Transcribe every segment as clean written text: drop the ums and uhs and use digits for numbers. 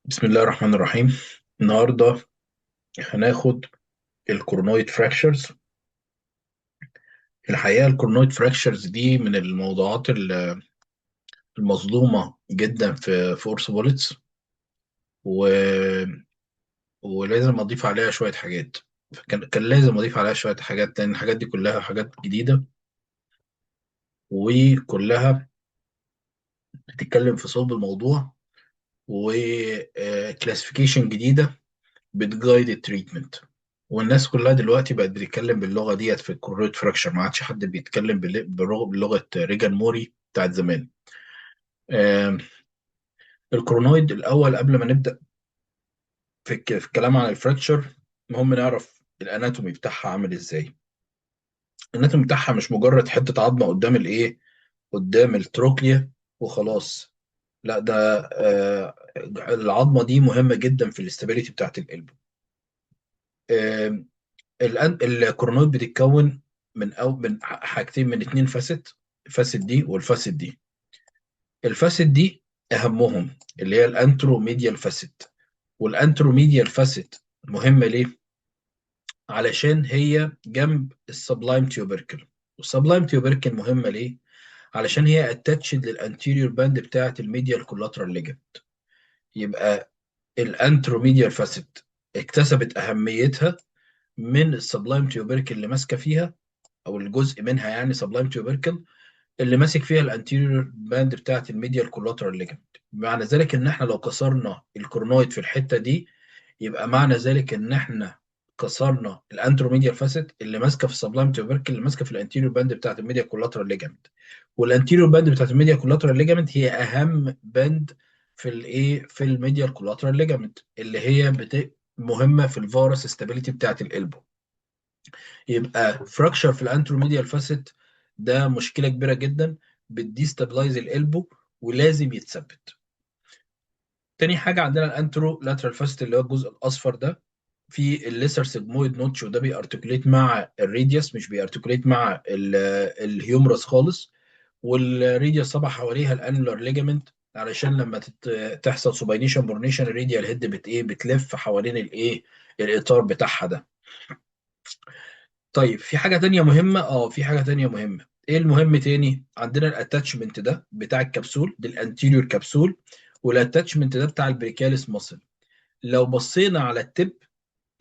بسم الله الرحمن الرحيم. النهارده هناخد ال coronoid fractures. الحقيقة ال coronoid fractures دي من الموضوعات المظلومة جدا في orthobullets، و... ولازم اضيف عليها شوية حاجات. كان لازم اضيف عليها شوية حاجات لان الحاجات دي كلها حاجات جديدة، وكلها بتتكلم في صلب الموضوع و classification جديدة بتجايد التريتمنت. والناس كلها دلوقتي بقت بتتكلم باللغة ديت في الكورويد فراكشر، ما عادش حد بيتكلم بلغه ريجان موري بتاعت زمان. آم، ال coronoid الاول قبل ما نبدا في الكلام عن ال fracture، المهم نعرف ال anatomy بتاعها عامل ازاي. ال anatomy بتاعها مش مجرد حتة عظمه قدام الايه، قدام ال trochlea وخلاص. لا، ده العظمة دي مهمة جدا في ال stability بتاعت القلب. ال coronoid بتتكون من حاجتين، من اتنين facet، facet دي وال facet دي. ال facet دي اهمهم اللي هي الانتروميديال فاسيت. والانتروميديال فاسيت مهمة ليه؟ علشان هي جنب السبلايم تيوبركل. والسبلايم تيوبركل مهمة ليه؟ علشان هي attached لل anterior band بتاعه ال medial collateral ligament. يبقى ال anteromedial facet اكتسبت اهميتها من ال sublime tubercle اللي ماسكه فيها، او الجزء منها يعني sublime tubercle اللي ماسك فيها ال anterior band بتاعه ال medial collateral ligament. معنى ذلك ان احنا لو كسرنا ال coronoid في الحتة دي، يبقى معنى ذلك ان احنا كسرنا ال anteromedial facet اللي ماسكه في ال sublime tubercle اللي ماسكه في ال anterior band بتاعه ال medial collateral ligament. وال anterior band بتاعه ال medial collateral ligament هي اهم band في الايه، في ال medial collateral ligament اللي هي مهمة في ال varus stability بتاعه ال elbow. يبقى fracture في ال anteromedial facet ده مشكلة كبيرة جدا، بت destabilize ال elbow ولازم يتثبت. تاني حاجة عندنا ال anterolateral facet اللي هو الجزء الاصفر ده في ال lesser sigmoid notch، وده بي articulate مع ال radius مش بي articulate مع ال humerus خالص. وال radius طبعا حواليها ال annular ligament، علشان لما تحصل supination pronation ال radial head بت ايه، بتلف حوالين الايه، الاطار بتاعها ده. طيب في حاجة تانية مهمة، في حاجة تانية مهمة. ايه المهم تاني؟ عندنا ال attachment ده بتاع الكبسول، دي ال anterior capsule، وال attachment ده بتاع ال brachialis muscle. لو بصينا على ال tip،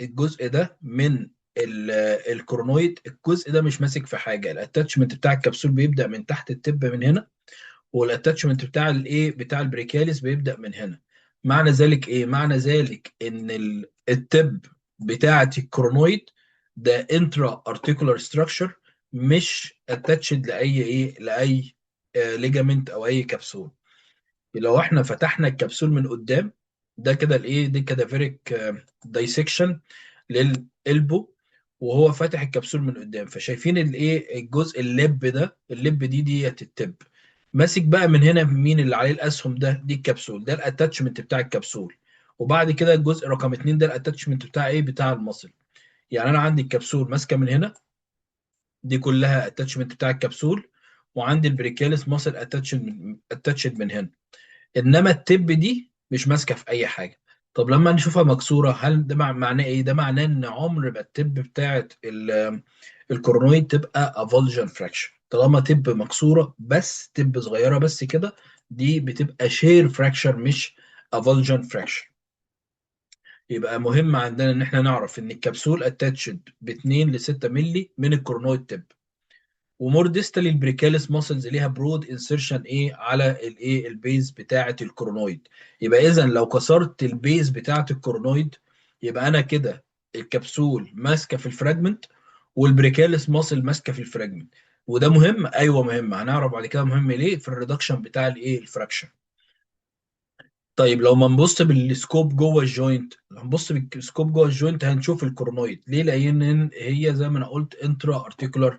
الجزء ده من ال coronoid، الجزء ده مش ماسك في حاجة. ال attachment بتاع الكبسول بيبدأ من تحت ال tip من هنا، وال attachment بتاع الايه، بتاع ال brachialis بيبدأ من هنا. معنى ذلك ايه؟ معنى ذلك ان ال tip بتاعه ال coronoid ده intra articular structure، مش attached لاي ايه، لاي ligament او اي كبسول. لو احنا فتحنا الكبسول من قدام ده كده الايه، دي cadaveric dissection لل elbow، وهو فاتح الكبسول من قدام، فشايفين الايه، الجزء ال lip ده، ال lip دي ديت ال tip ماسك بقى من هنا. مين اللي عليه الاسهم ده؟ دي الكبسول، ده ال attachment بتاع الكبسول. وبعد كده الجزء رقم 2 ده ال attachment بتاع ايه، بتاع ال muscle. يعني انا عندي الكبسول ماسكه من هنا، دي كلها attachment بتاع الكبسول، وعندي ال brachialis muscle attached من هنا. انما ال tip دي مش ماسكه في اي حاجة. طب لما نشوفها مكسورة، هل ده معناه ايه؟ ده معناه ان عمر ما ال tip بتاعت ال coronoid تبقى avulsion fracture. طالما tip مكسورة بس، tip صغيرة بس كده، دي بتبقى shear fracture مش avulsion fracture. يبقى مهم عندنا ان احنا نعرف ان ال capsule attached ب 2 ل 6 مللي من ال coronoid tip، و more distally ال brachialis muscles ليها broad insertion ايه على الايه، ال base بتاعه ال coronoid. يبقى اذا لو كسرت ال base بتاعه ال coronoid، يبقى انا كده الكبسول ماسكه في ال fragment وال brachialis muscle ماسكه في ال fragment. وده مهم، ايوه مهم، هنعرف بعد كده مهم ليه في ال reduction بتاع الايه، ال fracture. طيب لو ما نبص بال scope جوه ال joint، لو نبص بال scope جوه ال joint هنشوف ال coronoid. ليه؟ لان هي زي ما انا قلت intra articular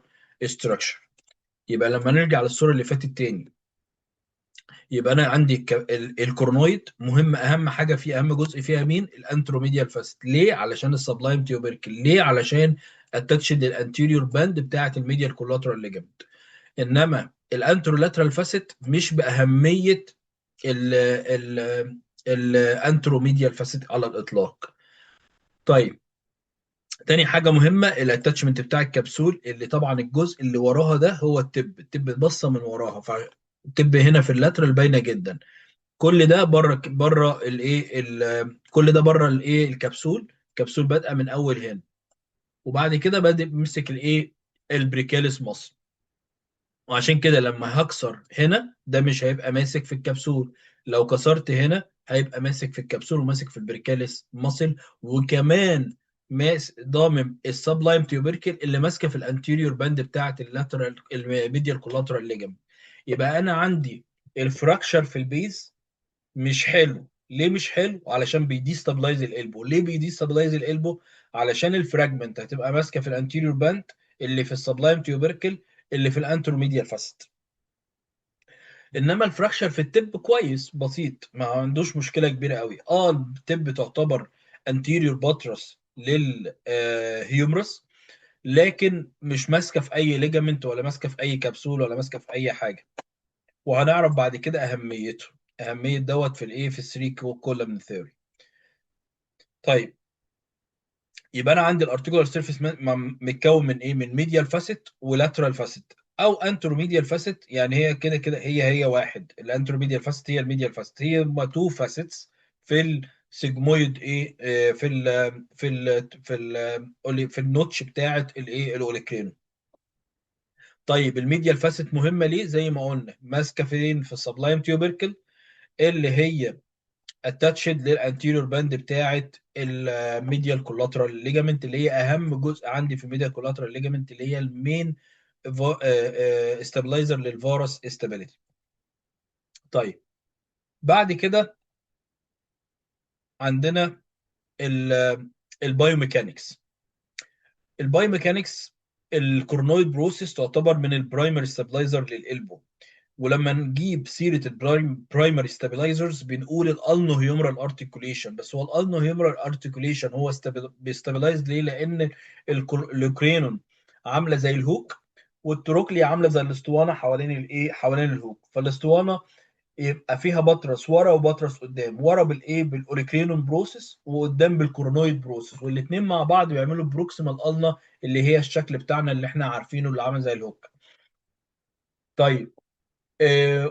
structure. يبقى لما نرجع للصورة اللي فاتت تاني، يبقى انا عندي ال coronoid مهم، اهم حاجة فيه، اهم جزء فيها مين؟ ال anteromedial facet. ليه؟ علشان ال sublime tubercle. ليه؟ علشان attached لل anterior band بتاعه ال medial collateral ligament. انما ال anterolateral facet مش باهمية ال anteromedial facet على الاطلاق. طيب، تاني حاجة مهمة ال attachment بتاع الكبسول، اللي طبعا الجزء اللي وراها ده هو ال tip، ال tip باصة من وراها، فال tip هنا في ال lateral باينة جدا. كل ده بره، بره الايه، كل ده بره الايه، الكبسول. الكبسول بادئه من اول هنا، وبعد كده بادئ بمسك الايه، ال brachialis muscle. وعشان كده لما هكسر هنا ده مش هيبقى ماسك في الكبسول، لو كسرت هنا هيبقى ماسك في الكبسول وماسك في ال brachialis muscle، وكمان ماس ضامم ال sublime tubercle اللي ماسكه في ال anterior band بتاعه ال lateral ال medial collateral ligament. يبقى انا عندي ال fracture في ال base مش حلو. ليه مش حلو؟ علشان بي destabilize ال elbow. ليه بي destabilize ال elbow؟ علشان ال fragment هتبقى ماسكه في ال anterior band اللي في ال sublime tubercle اللي في ال anteromedial facet. انما ال fracture في ال tip كويس بسيط، ما عندوش مشكلة كبيرة قوي. ال tip تعتبر anterior buttress لل humerus، لكن مش ماسكه في اي ligament ولا ماسكه في اي كبسول ولا ماسكه في اي حاجة. وهنعرف بعد كده اهميته، اهمية دوت في الايه، في 3 column theory. طيب، يبقى انا عندي ال articular surface متكون من ايه؟ من medial facet و lateral facet او anteromedial facet. يعني هي كده كده هي واحد، ال anteromedial facet هي ال medial facet، هي هما two facets في ال sigmoid ايه، في ال في ال في ال في ال notch بتاعه الايه، ال olecranon. طيب ال medial facet مهمة ليه؟ زي ما قلنا ماسكه فين؟ في ال sublime tubercle اللي هي attached لل anterior band بتاعه ال medial collateral ligament، اللي هي اهم جزء عندي في ال medial collateral ligament، اللي هي ال main stabilizer لل varus stability. طيب، بعد كده عندنا ال biomechanics. ال biomechanics ال coronoid process تعتبر من ال primary stabilizer لل elbow. ولما نجيب سيره ال primary stabilizers بنقول ال ulnohumeral articulation. بس هو ال ulnohumeral articulation هو بي stabilize ليه؟ لان ال olecranon عامله زي ال hook، وال trochlea عامله زي الاسطوانة حوالين الايه، حوالين ال hook. فالاسطوانه يبقى فيها buttress ورا و buttress قدام، ورا بالايه، بال olecranon process، وقدام بال coronoid process، والاثنين مع بعض بيعملوا proximal ulna اللي هي الشكل بتاعنا اللي احنا عارفينه اللي عامل زي ال hook. طيب،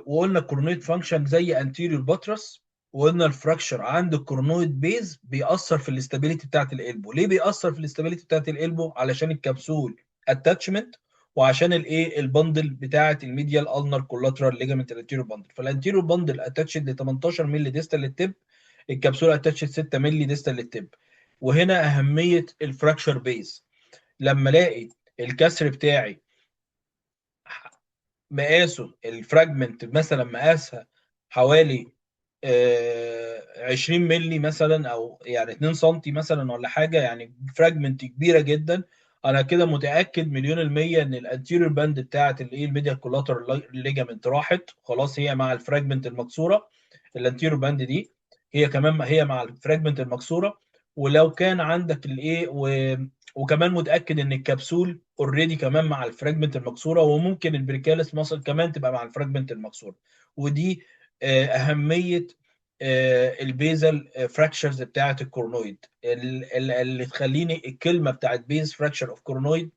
وقلنا ال coronoid function زي anterior buttress، وقلنا ال fracture عند ال coronoid base بيأثر في ال stability بتاعت ال elbow. ليه بيأثر في ال stability بتاعت ال elbow؟ علشان ال capsule attachment، وعشان الايه، ال bundle بتاعه ال medial ulnar collateral ligament ال anterior bundle. فال anterior bundle attached ل 18 مللي distal لل tip، ال capsule attached 6 مللي distal لل tip. وهنا اهمية ال fracture base، لما الاقي الكسر بتاعي مقاسه ال fragment مثلا مقاسها حوالي 20 مللي مثلا، او يعني 2 سم مثلا ولا حاجة، يعني fragment كبيرة جدا، انا كده متاكد مليون المية ان ال anterior band بتاعه الايه، ال medial collateral ligament راحت خلاص، هي مع ال fragment المكسورة. ال anterior band دي هي كمان هي مع ال fragment المكسورة. ولو كان عندك الايه وكمان متاكد ان ال capsule already كمان مع ال fragment المكسورة، وممكن ال brachialis muscle كمان تبقى مع ال fragment المكسورة. ودي اهمية ال basal fractures بتاعه ال coronoid، اللي تخليني الكلمة بتاعت base fracture of coronoid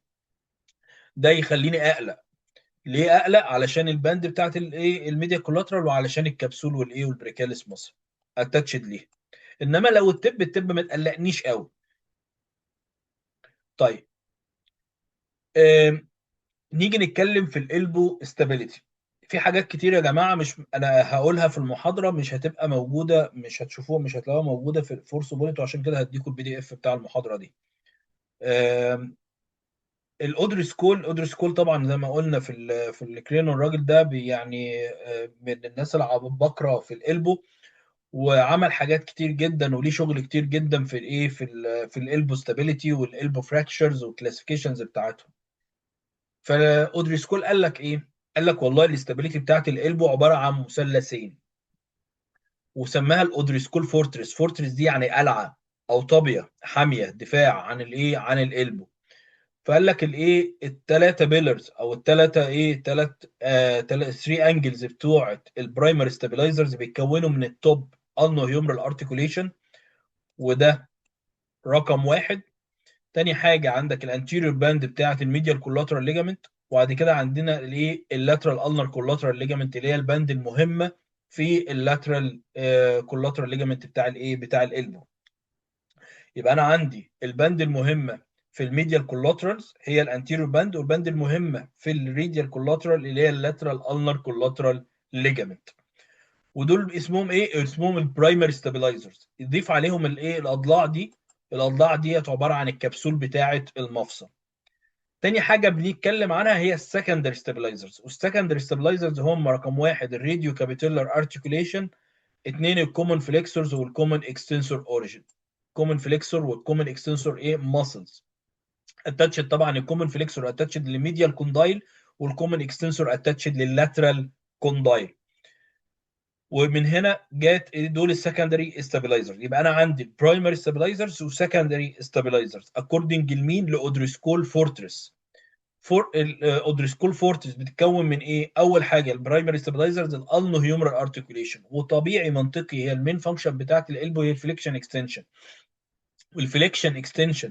ده يخليني اقلق. ليه اقلق؟ علشان ال band بتاعت الايه، ال medial collateral، وعلشان الكبسول والايه وال brachialis muscle attached ليها. انما لو ال tip، ال tip ما تقلقنيش قوي. طيب، نيجي نتكلم في ال elbow stability. في حاجات كتير يا جماعة مش انا هقولها في المحاضرة، مش هتبقى موجودة، مش هتشوفوها، مش هتلاقوها موجودة في الفورس بوليت، وعشان كده هديكم ال PDF بتاع المحاضرة دي. الاودريسكول، الاودريسكول طبعا زي ما قلنا في في ال olecranon، الراجل ده يعني من الناس العباقرة في ال elbow، وعمل حاجات كتير جدا وليه شغل كتير جدا في الايه، في ال في ال elbow stability وال elbow fractures وال classifications بتاعتهم. فاودريسكول قال لك ايه؟ قال لك والله ال stability بتاعت ال elbow عبارة عن مثلثين، وسماها ال O'Driscoll fortress. fortress دي يعني قلعه او طابيه حامية دفاع عن الايه، عن ال elbow. فقال لك الايه، الثلاثة pillars او الثلاثة ايه، ثلاث 3 angles بتوع ال primary stabilizers بيتكونوا من ال top ulnohumeral articulation، وده رقم واحد. تاني حاجة عندك ال anterior band بتاعه ال medial collateral ligament، وبعد كده عندنا الايه ال lateral ulnar collateral ligament اللي هي ال band المهمة في ال lateral collateral ligament بتاع الايه بتاع ال elbow. يبقى انا عندي ال band المهمة في ال medial collaterals هي ال anterior band، وال band المهمة في ال radial collateral اللي هي ال lateral ulnar collateral ligament. ودول اسمهم ايه؟ اسمهم ال primary stabilizers. يضيف عليهم الايه الاضلاع دي، الاضلاع دي عبارة عن الكبسول بتاعه المفصل. تاني حاجة بنتكلم عنها هي ال secondary stabilizers، وال secondary stabilizers هم رقم واحد ال radiocapitellar articulation، اثنين ال common flexors وال common extensor origin. common flexor وال common extensor ايه muscles attached. طبعا ال common flexor attached لل medial condyle، وال common extensor attached لل lateral condyle. ومن هنا جات دول ال secondary stabilizer. يبقى انا عندي primary stabilizers و secondary stabilizers according لمين؟ ل O'Driscoll fortress. for ال O'Driscoll fortress بتتكون من ايه؟ اول حاجة ال primary stabilizers ال ulnohumeral articulation، وطبيعي منطقي هي ال main function بتاعت ال elbow هي ال flexion extension، وال flexion extension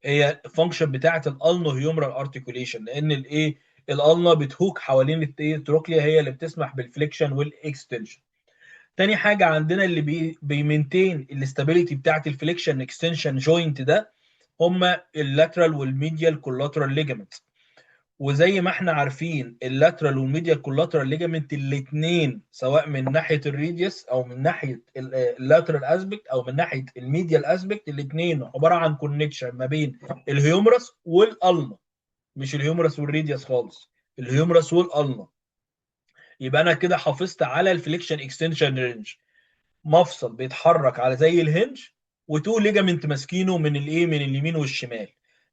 هي ال function بتاعت ال ulnohumeral articulation، لان الايه ال ulna بت hook حوالين ال trochlea هي اللي بتسمح بال flexion وال extension. تاني حاجة عندنا اللي بي maintain ال stability بتاعت ال flexion extension joint ده هما ال lateral وال medial collateral ligament. وزي ما احنا عارفين ال lateral وال medial collateral ligament الاثنين سواء من ناحية ال radius او من ناحية ال lateral aspect او من ناحية ال medial aspect، الاثنين عبارة عن connection ما بين ال humerus وال ulna، مش ال humerus وال radius خالص، ال humerus وال ulna. يبقى انا كده حافظت على ال flexion extension range، مفصل بيتحرك على زي ال hinge و two ligament ماسكينه من الايه من اليمين والشمال،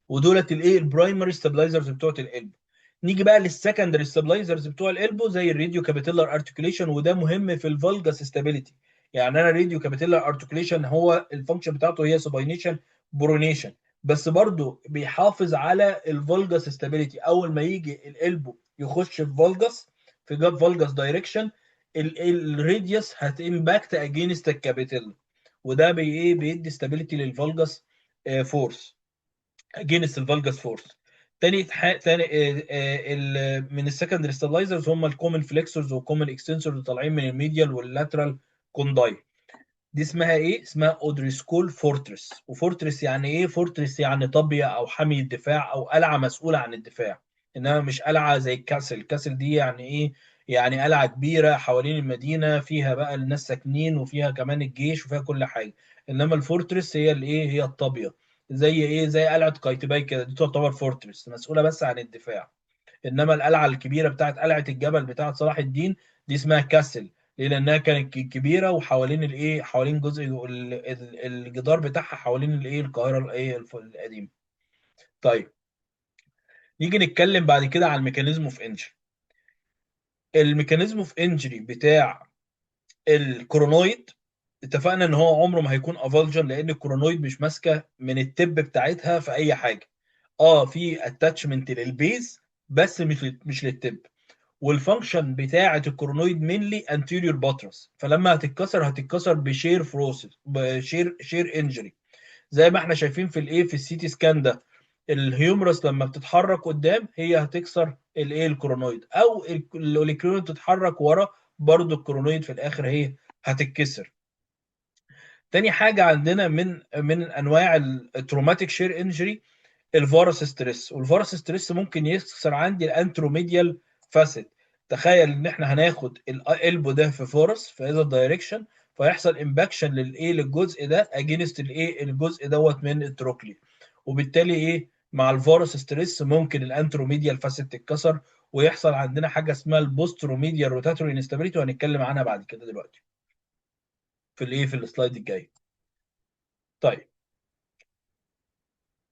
ودولت الايه ال primary stabilizers بتوع ال elbow. نيجي بقى لل secondary stabilizers بتوع ال elbow زي ال radiocapitellar articulation، وده مهم في ال valgus stability. يعني انا ال radiocapitellar articulation هو ال function بتاعته هي supination pronation، بس برضو بيحافظ على ال valgus stability. اول ما يجي ال elbow يخش في valgus في جاب valgus direction، ال radius هت impact against ال capitella، وده بي ايه بيدي stability لل valgus force against ال valgus force. تاني من ال secondary stabilizers هم ال common flexors وال common extensors طالعين من ال medial وال lateral condyle. دي اسمها ايه؟ اسمها O'Driscoll fortress. و fortress يعني ايه؟ fortress يعني طابيه او حامي الدفاع او قلعه مسؤولة عن الدفاع، انما مش قلعه زي ال castle. ال castle دي يعني ايه؟ يعني قلعه كبيرة حوالين المدينة فيها بقى الناس ساكنين وفيها كمان الجيش وفيها كل حاجه. انما ال fortress هي الايه؟ هي الطابيه، زي ايه؟ زي قلعه قايتباي كده، دي تعتبر fortress مسؤولة بس عن الدفاع. انما القلعة الكبيرة بتاعت قلعه الجبل بتاعت صلاح الدين دي اسمها castle، ليه؟ لانها كانت كبيرة وحوالين الايه حوالين جزء الجدار بتاعها حوالين الايه القاهرة الايه القديمة. طيب نيجي نتكلم بعد كده على ال mechanism of injury. ال mechanism of injury بتاع ال coronoid اتفقنا ان هو عمره ما هيكون avulsion، لان ال coronoid مش ماسكه من ال tip بتاعتها في اي حاجة. في attachment لل base بس مش لل tip. وال function بتاعه ال coronoid mainly anterior buttress، فلما هتتكسر هتتكسر ب shear forces ب shear injury، زي ما احنا شايفين في الايه في ال CT scan ده. ال humerus لما بتتحرك قدام هي هتكسر الايه ال coronoid، او ال coronoid تتحرك ورا برضو ال coronoid في الاخر هي هتتكسر. تاني حاجة عندنا من انواع ال traumatic shear injury ال varus stress. وال varus stress ممكن يكسر عندي ال anteromedial facet. تخيل ان احنا هناخد ال elbow ده في varus في هذا ال direction، فيحصل impaction للايه للجزء ده against الايه الجزء دوت من ال trochlea، وبالتالي ايه مع ال varus stress ممكن ال anteromedial facet تتكسر ويحصل عندنا حاجة اسمها ال posteromedial rotatory instability، وهنتكلم عنها بعد كده دلوقتي في الايه في ال slide الجاي. طيب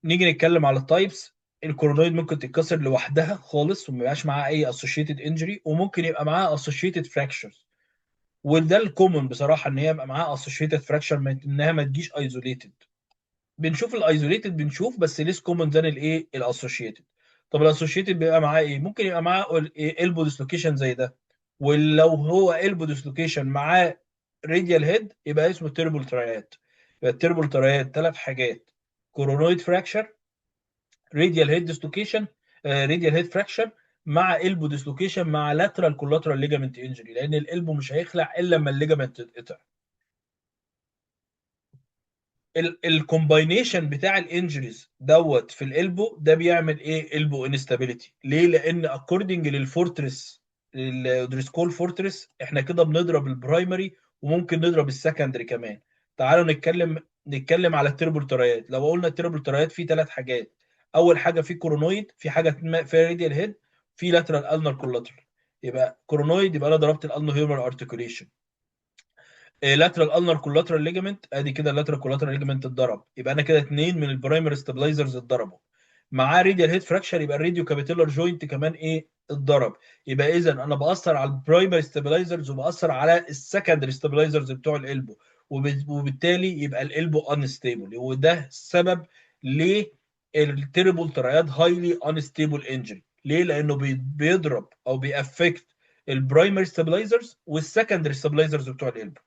نيجي نتكلم على ال types. ال coronoid ممكن تتكسر لوحدها خالص وما يبقاش معاها اي associated injury، وممكن يبقى معاها associated fractures، وده ال common بصراحة ان هي يبقى معاها associated fracture، انها ما تجيش isolated. بنشوف ال isolated بنشوف بس less common than الايه ال associated. طب ال associated بيبقى معاه ايه؟ ممكن يبقى معاه elbow dislocation زي ده، ولو هو elbow dislocation معاه radial head يبقى اسمه terrible triad. يبقى ال terrible triad ثلاث حاجات: coronoid fracture، radial head dislocation، radial head fracture مع elbow dislocation مع lateral collateral ligament injury، لان ال elbow مش هيخلع الا لما ال ligament تتقطع. ال combination بتاع ال injuries دوت في ال elbow ده بيعمل ايه؟ elbow instability. ليه؟ لان according لل fortress، لل Driscoll fortress، احنا كده بنضرب ال primary وممكن نضرب ال secondary كمان. تعالوا نتكلم على ال terrible triad. لو قلنا ال terrible triad فيه ثلاث حاجات. اول حاجة في coronoid، في حاجة في radial head، في lateral ulnar collateral. يبقى coronoid يبقى انا ضربت ال ulnohumeral articulation. lateral ulnar collateral ligament، ادي كده ال lateral collateral ligament اتضرب، يبقى انا كده اثنين من ال primary stabilizers اتضربوا. معاه radial head fracture، يبقى ال radiocapitellar joint كمان ايه؟ اتضرب. يبقى اذا انا باثر على ال primary stabilizers وباثر على ال secondary stabilizers بتوع ال elbow، وبالتالي يبقى ال elbow unstable. وده السبب ليه ال terrible triad highly unstable injury. ليه؟ لانه بيضرب او بي affect ال primary stabilizers وال secondary stabilizers بتوع ال elbow.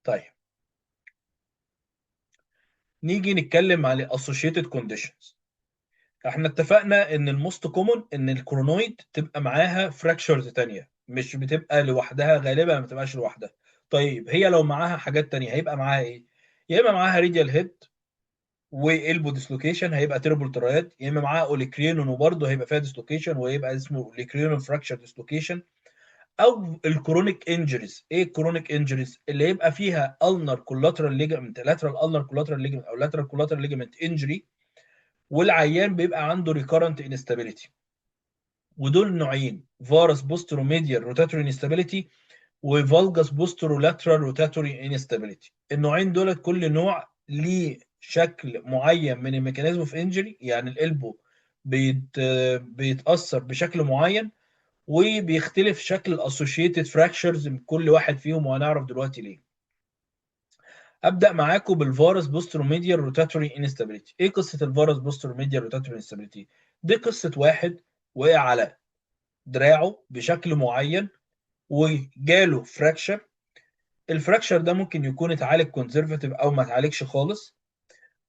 طيب نيجي نتكلم على associated conditions. احنا اتفقنا ان ال most common ان ال coronoid تبقى معاها fractures تانية، مش بتبقى لوحدها، غالبا ما بتبقاش لوحدها. طيب هي لو معاها حاجات تانية هيبقى معاها ايه؟ يا اما معاها radial head و elbow dislocation هيبقى terrible triad، يا اما معاها olecranon وبرضه هيبقى فيها dislocation ويبقى اسمه olecranon fracture dislocation، او ال chronic injuries. ايه ال chronic injuries؟ اللي يبقى فيها ulnar collateral ligament، lateral ulnar collateral ligament او lateral collateral ligament injury، والعيان بيبقى عنده recurrent instability. ودول نوعين: varus posteromedial rotatory instability و valgus posterolateral rotatory instability. النوعين دول كل نوع ليه شكل معين من ال mechanism of injury، يعني ال elbow بيتاثر بشكل معين وبيختلف شكل ال associated fractures من كل واحد فيهم، وهنعرف دلوقتي ليه. ابدا معاكم بال varus posteromedial rotatory instability. ايه قصة ال varus posteromedial rotatory instability؟ دي قصة واحد وقع على دراعه بشكل معين وجاله fracture. ال fracture ده ممكن يكون اتعالج conservative او ما اتعالجش خالص،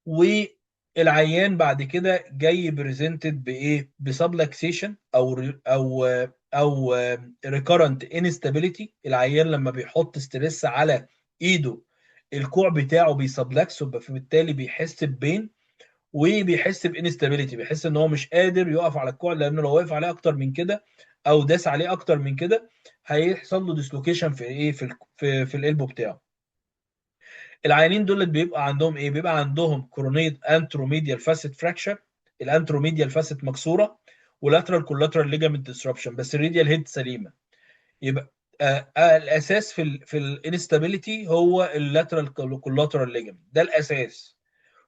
والعيان بعد كده جاي presented بايه؟ ب subluxation او recurrent instability. العيان لما بيحط stress على ايده الكوع بتاعه بي sublux، فبالتالي بيحس ب pain وبيحس ب instability، بيحس ان هو مش قادر يقف على الكوع، لانه لو وقف عليه اكتر من كده او داس عليه اكتر من كده هيحصل له dislocation في ايه؟ في ال elbow بتاعه. العيانين دول بيبقى عندهم ايه؟ بيبقى عندهم coronoid anteromedial facet fracture، ال anteromedial facet مكسورة، و lateral collateral ligament disruption، بس ال radial head سليمة. يبقى الاساس في ال instability هو ال lateral collateral ligament، ده الاساس.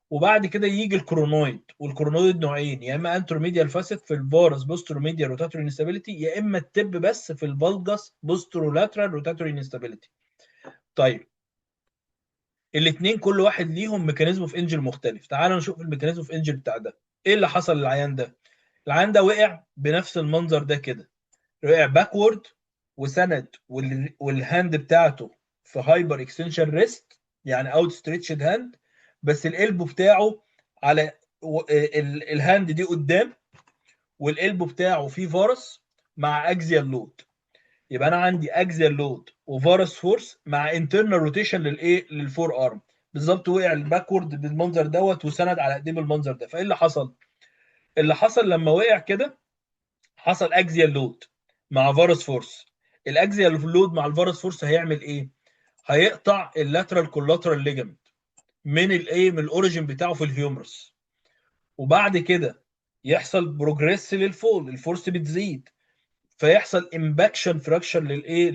وبعد كده يجي ال coronoid، وال coronoid نوعين: يا اما anteromedial facet في ال varus posteromedial rotatory instability، يا اما ال tip بس في ال valgus posterolateral rotatory instability. طيب الاثنين كل واحد ليهم mechanism of injury مختلف. تعالوا نشوف ال mechanism of injury بتاع ده. ايه اللي حصل للعيان ده؟ العيان ده وقع بنفس المنظر ده كده، وقع backward وسند وال hand بتاعته في hyperextension wrist، يعني outstretched hand، بس ال elbow بتاعه على ال hand دي قدام، وال elbow بتاعه فيه varus مع axial load. يبقى انا عندي axial load و varus force مع internal rotation للايه؟ لل forearm. بالظبط وقع ال backward بالمنظر دوت وسند على ايديه بالمنظر ده. فايه اللي حصل؟ اللي حصل لما وقع كده حصل axial load مع varus force. ال axial load مع ال varus force هيعمل ايه؟ هيقطع ال lateral collateral ligament من الايه؟ من ال origin بتاعه في ال humerus. وبعد كده يحصل progress لل fall، ال force بتزيد، فيحصل impaction fracture للايه؟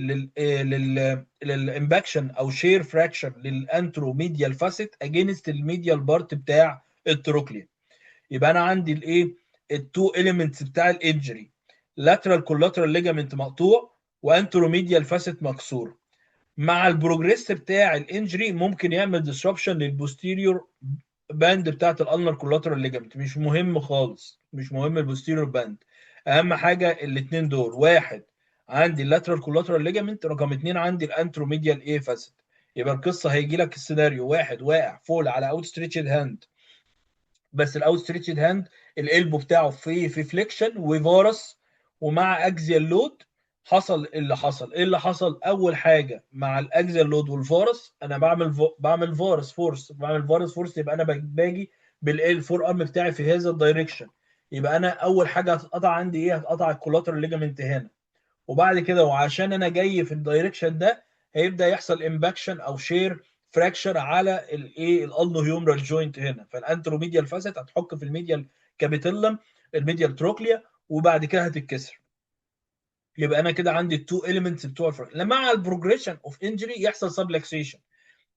لل impaction او shear fracture لل anteromedial facet against ال medial part بتاع ال trochlea. يبقى انا عندي الايه؟ ال two elements بتاع ال injury: lateral collateral ligament مقطوع و anteromedial facet مكسور. مع ال progress بتاع ال injury ممكن يعمل disruption لل posterior band بتاعت ال ulnar collateral ligament. مش مهم خالص، مش مهم ال posterior band. اهم حاجة الاثنين دول، واحد عندي ال lateral collateral ligament، رقم اثنين عندي ال anteromedial ايه facet. يبقى القصة هيجي لك السيناريو واحد واقع fall على outstretched hand، بس ال outstretched hand ال elbow بتاعه في flexion و varus ومع axial load. حصل اللي حصل، ايه اللي حصل؟ اول حاجة مع ال axial load وال varus انا بعمل varus force، بعمل varus force، يبقى انا باجي بال forearm بتاعي في هذا ال direction. يبقى انا اول حاجة هتتقطع عندي ايه؟ هتقطع ال collateral ligament هنا. وبعد كده وعشان انا جاي في ال direction ده هيبدا يحصل impaction او shear fracture على الايه؟ ال ulnohumeral joint هنا. فال anteromedial facet هتحك في ال medial capitellum، ال medial trochlea، وبعد كده هتتكسر. يبقى انا كده عندي ال two elements بتوع الفرق. لما مع ال progression of injury يحصل subluxation،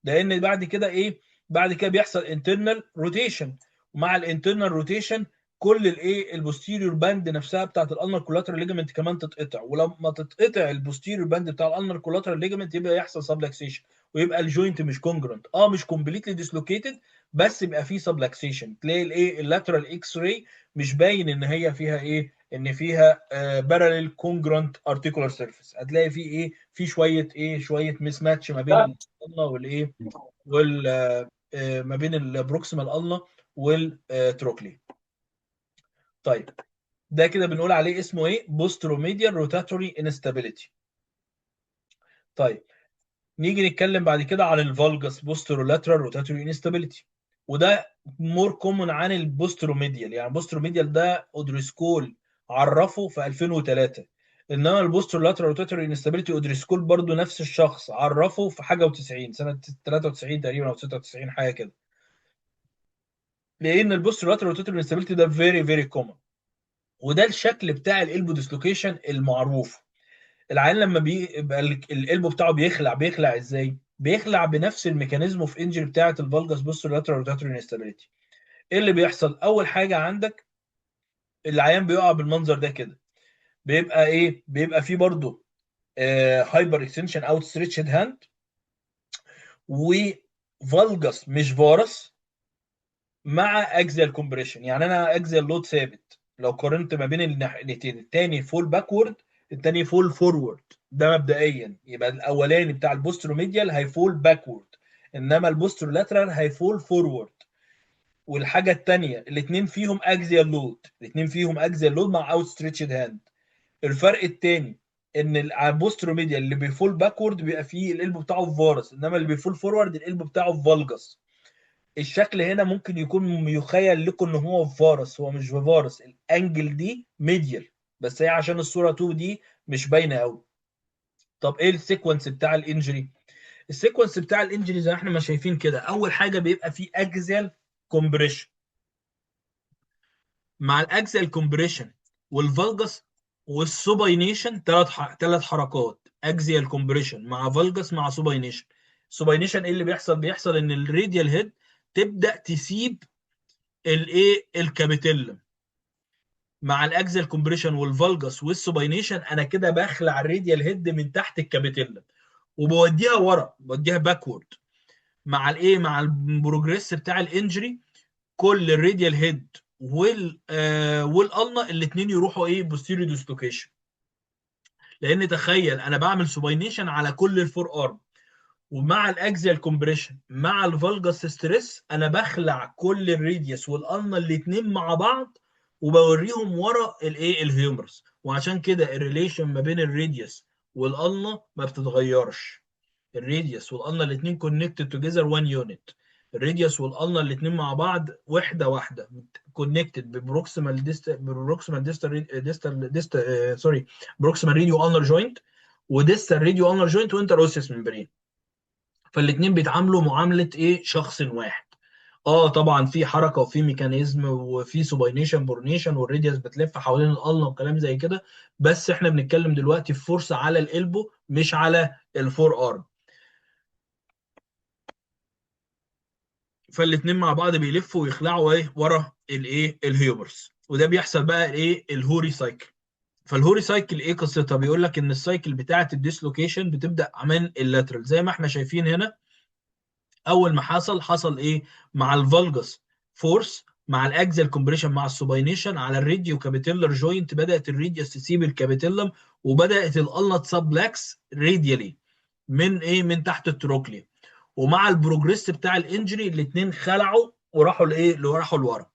لان بعد كده ايه؟ بعد كده بيحصل internal rotation، ومع ال internal rotation كل الايه؟ ال posterior band نفسها بتاعت ال ulnar collateral ligament كمان تتقطع. ولما تتقطع ال posterior band بتاع ال ulnar collateral ligament يبقى يحصل subluxation، ويبقى ال joint مش congruent، مش completely dislocated، بس يبقى فيه subluxation. تلاقي الايه؟ ال lateral X-ray مش باين ان هي فيها ايه؟ ان فيها parallel congruent articular surface. هتلاقي فيه ايه؟ في شوية ايه؟ شوية mismatch ما بين ال ulna والايه؟ وال ما بين ال proximal ulna وال trochlea. طيب ده كده بنقول عليه اسمه ايه؟ posteromedial rotatory instability. طيب نيجي نتكلم بعد كده عن ال valgus posterolateral rotatory instability، وده more common عن ال posteromedial. يعني ال posteromedial ده O'Driscoll عرفه في 2003، انما ال posterolateral rotatory instability O'Driscoll برضو نفس الشخص عرفه في حاجة و90 سنة، 93 تقريبا او 96 حاجة كده. لان ال posterolateral rotatory instability ده very very common، وده الشكل بتاع ال elbow dislocation المعروف. العيان لما بيبقى ال elbow بتاعه بيخلع، بيخلع ازاي؟ بيخلع بنفس ال mechanism of injury بتاعه ال valgus posterolateral rotatory instability. ايه اللي بيحصل؟ اول حاجة عندك العيان بيقع بالمنظر ده كده، بيبقى ايه؟ بيبقى فيه برضه hyperextension outstretched hand و valgus مش varus مع axial compression. يعني انا axial load ثابت. لو قارنت ما بين الناحيتين، الثاني fall backward، الثاني fall forward. ده مبدئيا. يبقى الاولاني بتاع ال posteromedial هي fall backward، انما ال posterolateral هي fall forward. والحاجة الثانية الاثنين فيهم axial load، الاثنين فيهم axial load مع outstretched hand. الفرق الثاني ان ال posteromedial اللي بي fall backward بيبقى فيه ال elbow بتاعه في varus، انما اللي بي fall forward ال elbow بتاعه في valgus. الشكل هنا ممكن يكون يخيل لكم ان هو في varus، هو مش في varus، ال angle دي medial، بس هي عشان الصورة 2 دي مش باينة قوي. طب ايه ال sequence بتاع ال injury؟ ال sequence بتاع ال injury زي ما احنا ما شايفين كده، اول حاجة بيبقى فيه axial compression. مع ال axial compression وال valgus وال supination، ثلاث حركات: axial compression مع valgus مع supination. supination ايه اللي بيحصل؟ بيحصل ان ال radial head تبدا تسيب الايه؟ ال capitellum. مع ال axial compression وال valgus وال supination انا كده بخلع ال radial head من تحت ال capitellum وبوديها ورا، بوديها backward. مع الايه؟ مع ال progress بتاع ال injury كل ال radial head وال ulna الاثنين يروحوا ايه؟ posterior dislocation. لان تخيل انا بعمل supination على كل ال forearm، ومع ال axial compression مع ال valgus stress انا بخلع كل ال radius وال ulna الاثنين مع بعض وبوريهم ورا الايه؟ ال humerus. وعشان كده ال relation ما بين ال radius وال ulna ما بتتغيرش. ال radius وال ulna الاثنين connected together 1 unit. ال radius وال ulna الاثنين مع بعض وحده واحده، connected ب proximal dist proximal distal distal dist sorry proximal radioulnar joint و distal radioulnar joint و interosseous membrane. فالاثنين بيتعاملوا معاملة ايه؟ شخص واحد. طبعا في حركة وفي mechanism وفي supination pronation وال radius بتلف حوالين ال ulna وكلام زي كده، بس احنا بنتكلم دلوقتي في force على ال elbow مش على ال forearm. فالاثنين مع بعض بيلفوا ويخلعوا ايه؟ ورا الايه؟ ال humerus. وده بيحصل بقى ايه؟ ال Hori cycle. فال Hori cycle ايه قصتها؟ بيقول لك ان ال cycle بتاعه ال dislocation بتبدا من ال lateral زي ما احنا شايفين هنا. اول ما حصل ايه؟ مع ال valgus force مع ال axial compression مع ال supination على ال radiocapitellar joint، بدات ال radius تسيب ال capitellum وبدات ال ulna ت sublux radially من ايه؟ من تحت ال trochlea. ومع ال progress بتاع ال injury الاثنين خلعوا وراحوا لايه؟ اللي راحوا لورا.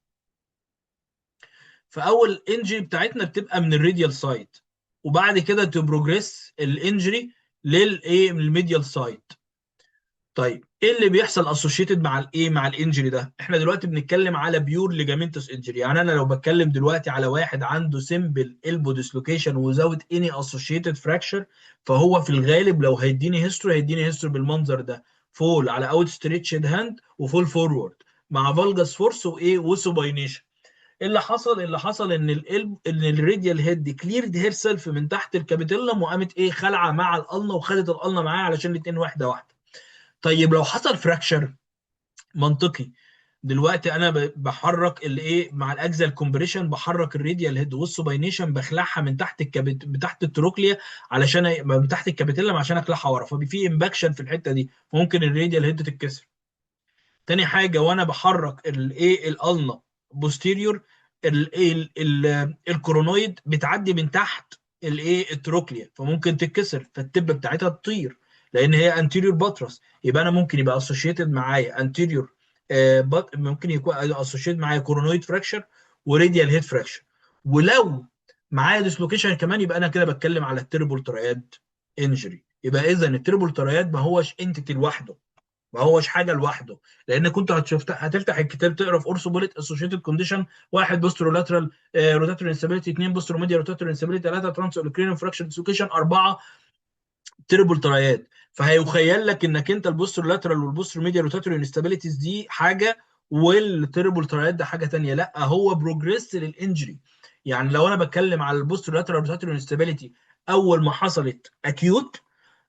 فاول injury بتاعتنا بتبقى من ال radial side، وبعد كده ت progress ال injury للايه؟ من ال medial side. طيب ايه اللي بيحصل associated مع الايه؟ مع ال injury ده؟ احنا دلوقتي بنتكلم على pure ligamentous injury. يعني انا لو بتكلم دلوقتي على واحد عنده simple elbow dislocation without any associated fracture، فهو في الغالب لو هيديني history هيديني history بالمنظر ده: fall على outstretched hand و fall forward مع valgus force وايه؟ و supination. ايه اللي حصل؟ اللي حصل ان القلب ان ال radial head cleared herself من تحت ال capitellum وقامت ايه؟ خلعه مع ال ulna وخدت ال ulna معاها علشان الاثنين واحدة واحده. طيب لو حصل fracture، منطقي دلوقتي انا بحرك الايه؟ مع ال axial compression بحرك ال radial head وال supination بخلعها من تحت ال capit تحت ال trochlea علشان من تحت ال capitellum عشان اخلعها ورا، ففي impaction في الحتة دي، ممكن ال radial head تتكسر. تاني حاجه، وانا بحرك الايه؟ ال ulna posterior، ال coronoid بتعدي من تحت الايه؟ ال trochlea، فممكن تتكسر، فال tip بتاعتها تطير لان هي anterior buttress. يبقى انا ممكن يبقى associated معايا anterior، ممكن يكون associated معايا coronoid fracture و radial head fracture، ولو معايا dislocation كمان يبقى انا كده بتكلم على ال triple triad injury. يبقى اذا ال triple triad ما هوش entity لوحده، ما هوش حاجة لوحده، لان كنت هتفتح الكتاب تقرا في OrthoBullet associated condition: واحد posterolateral rotatory instability، اثنين posteromedial rotatory instability، ثلاثة transolecranon fracture dislocation، اربعة triple triad. فهيخيل لك انك انت ال posterolateral وال posteromedial rotatory instabilities دي حاجة وال triple triad ده حاجة ثانيه. لا، هو progress لل injury. يعني لو انا بتكلم على ال posterolateral rotatory instability اول ما حصلت acute،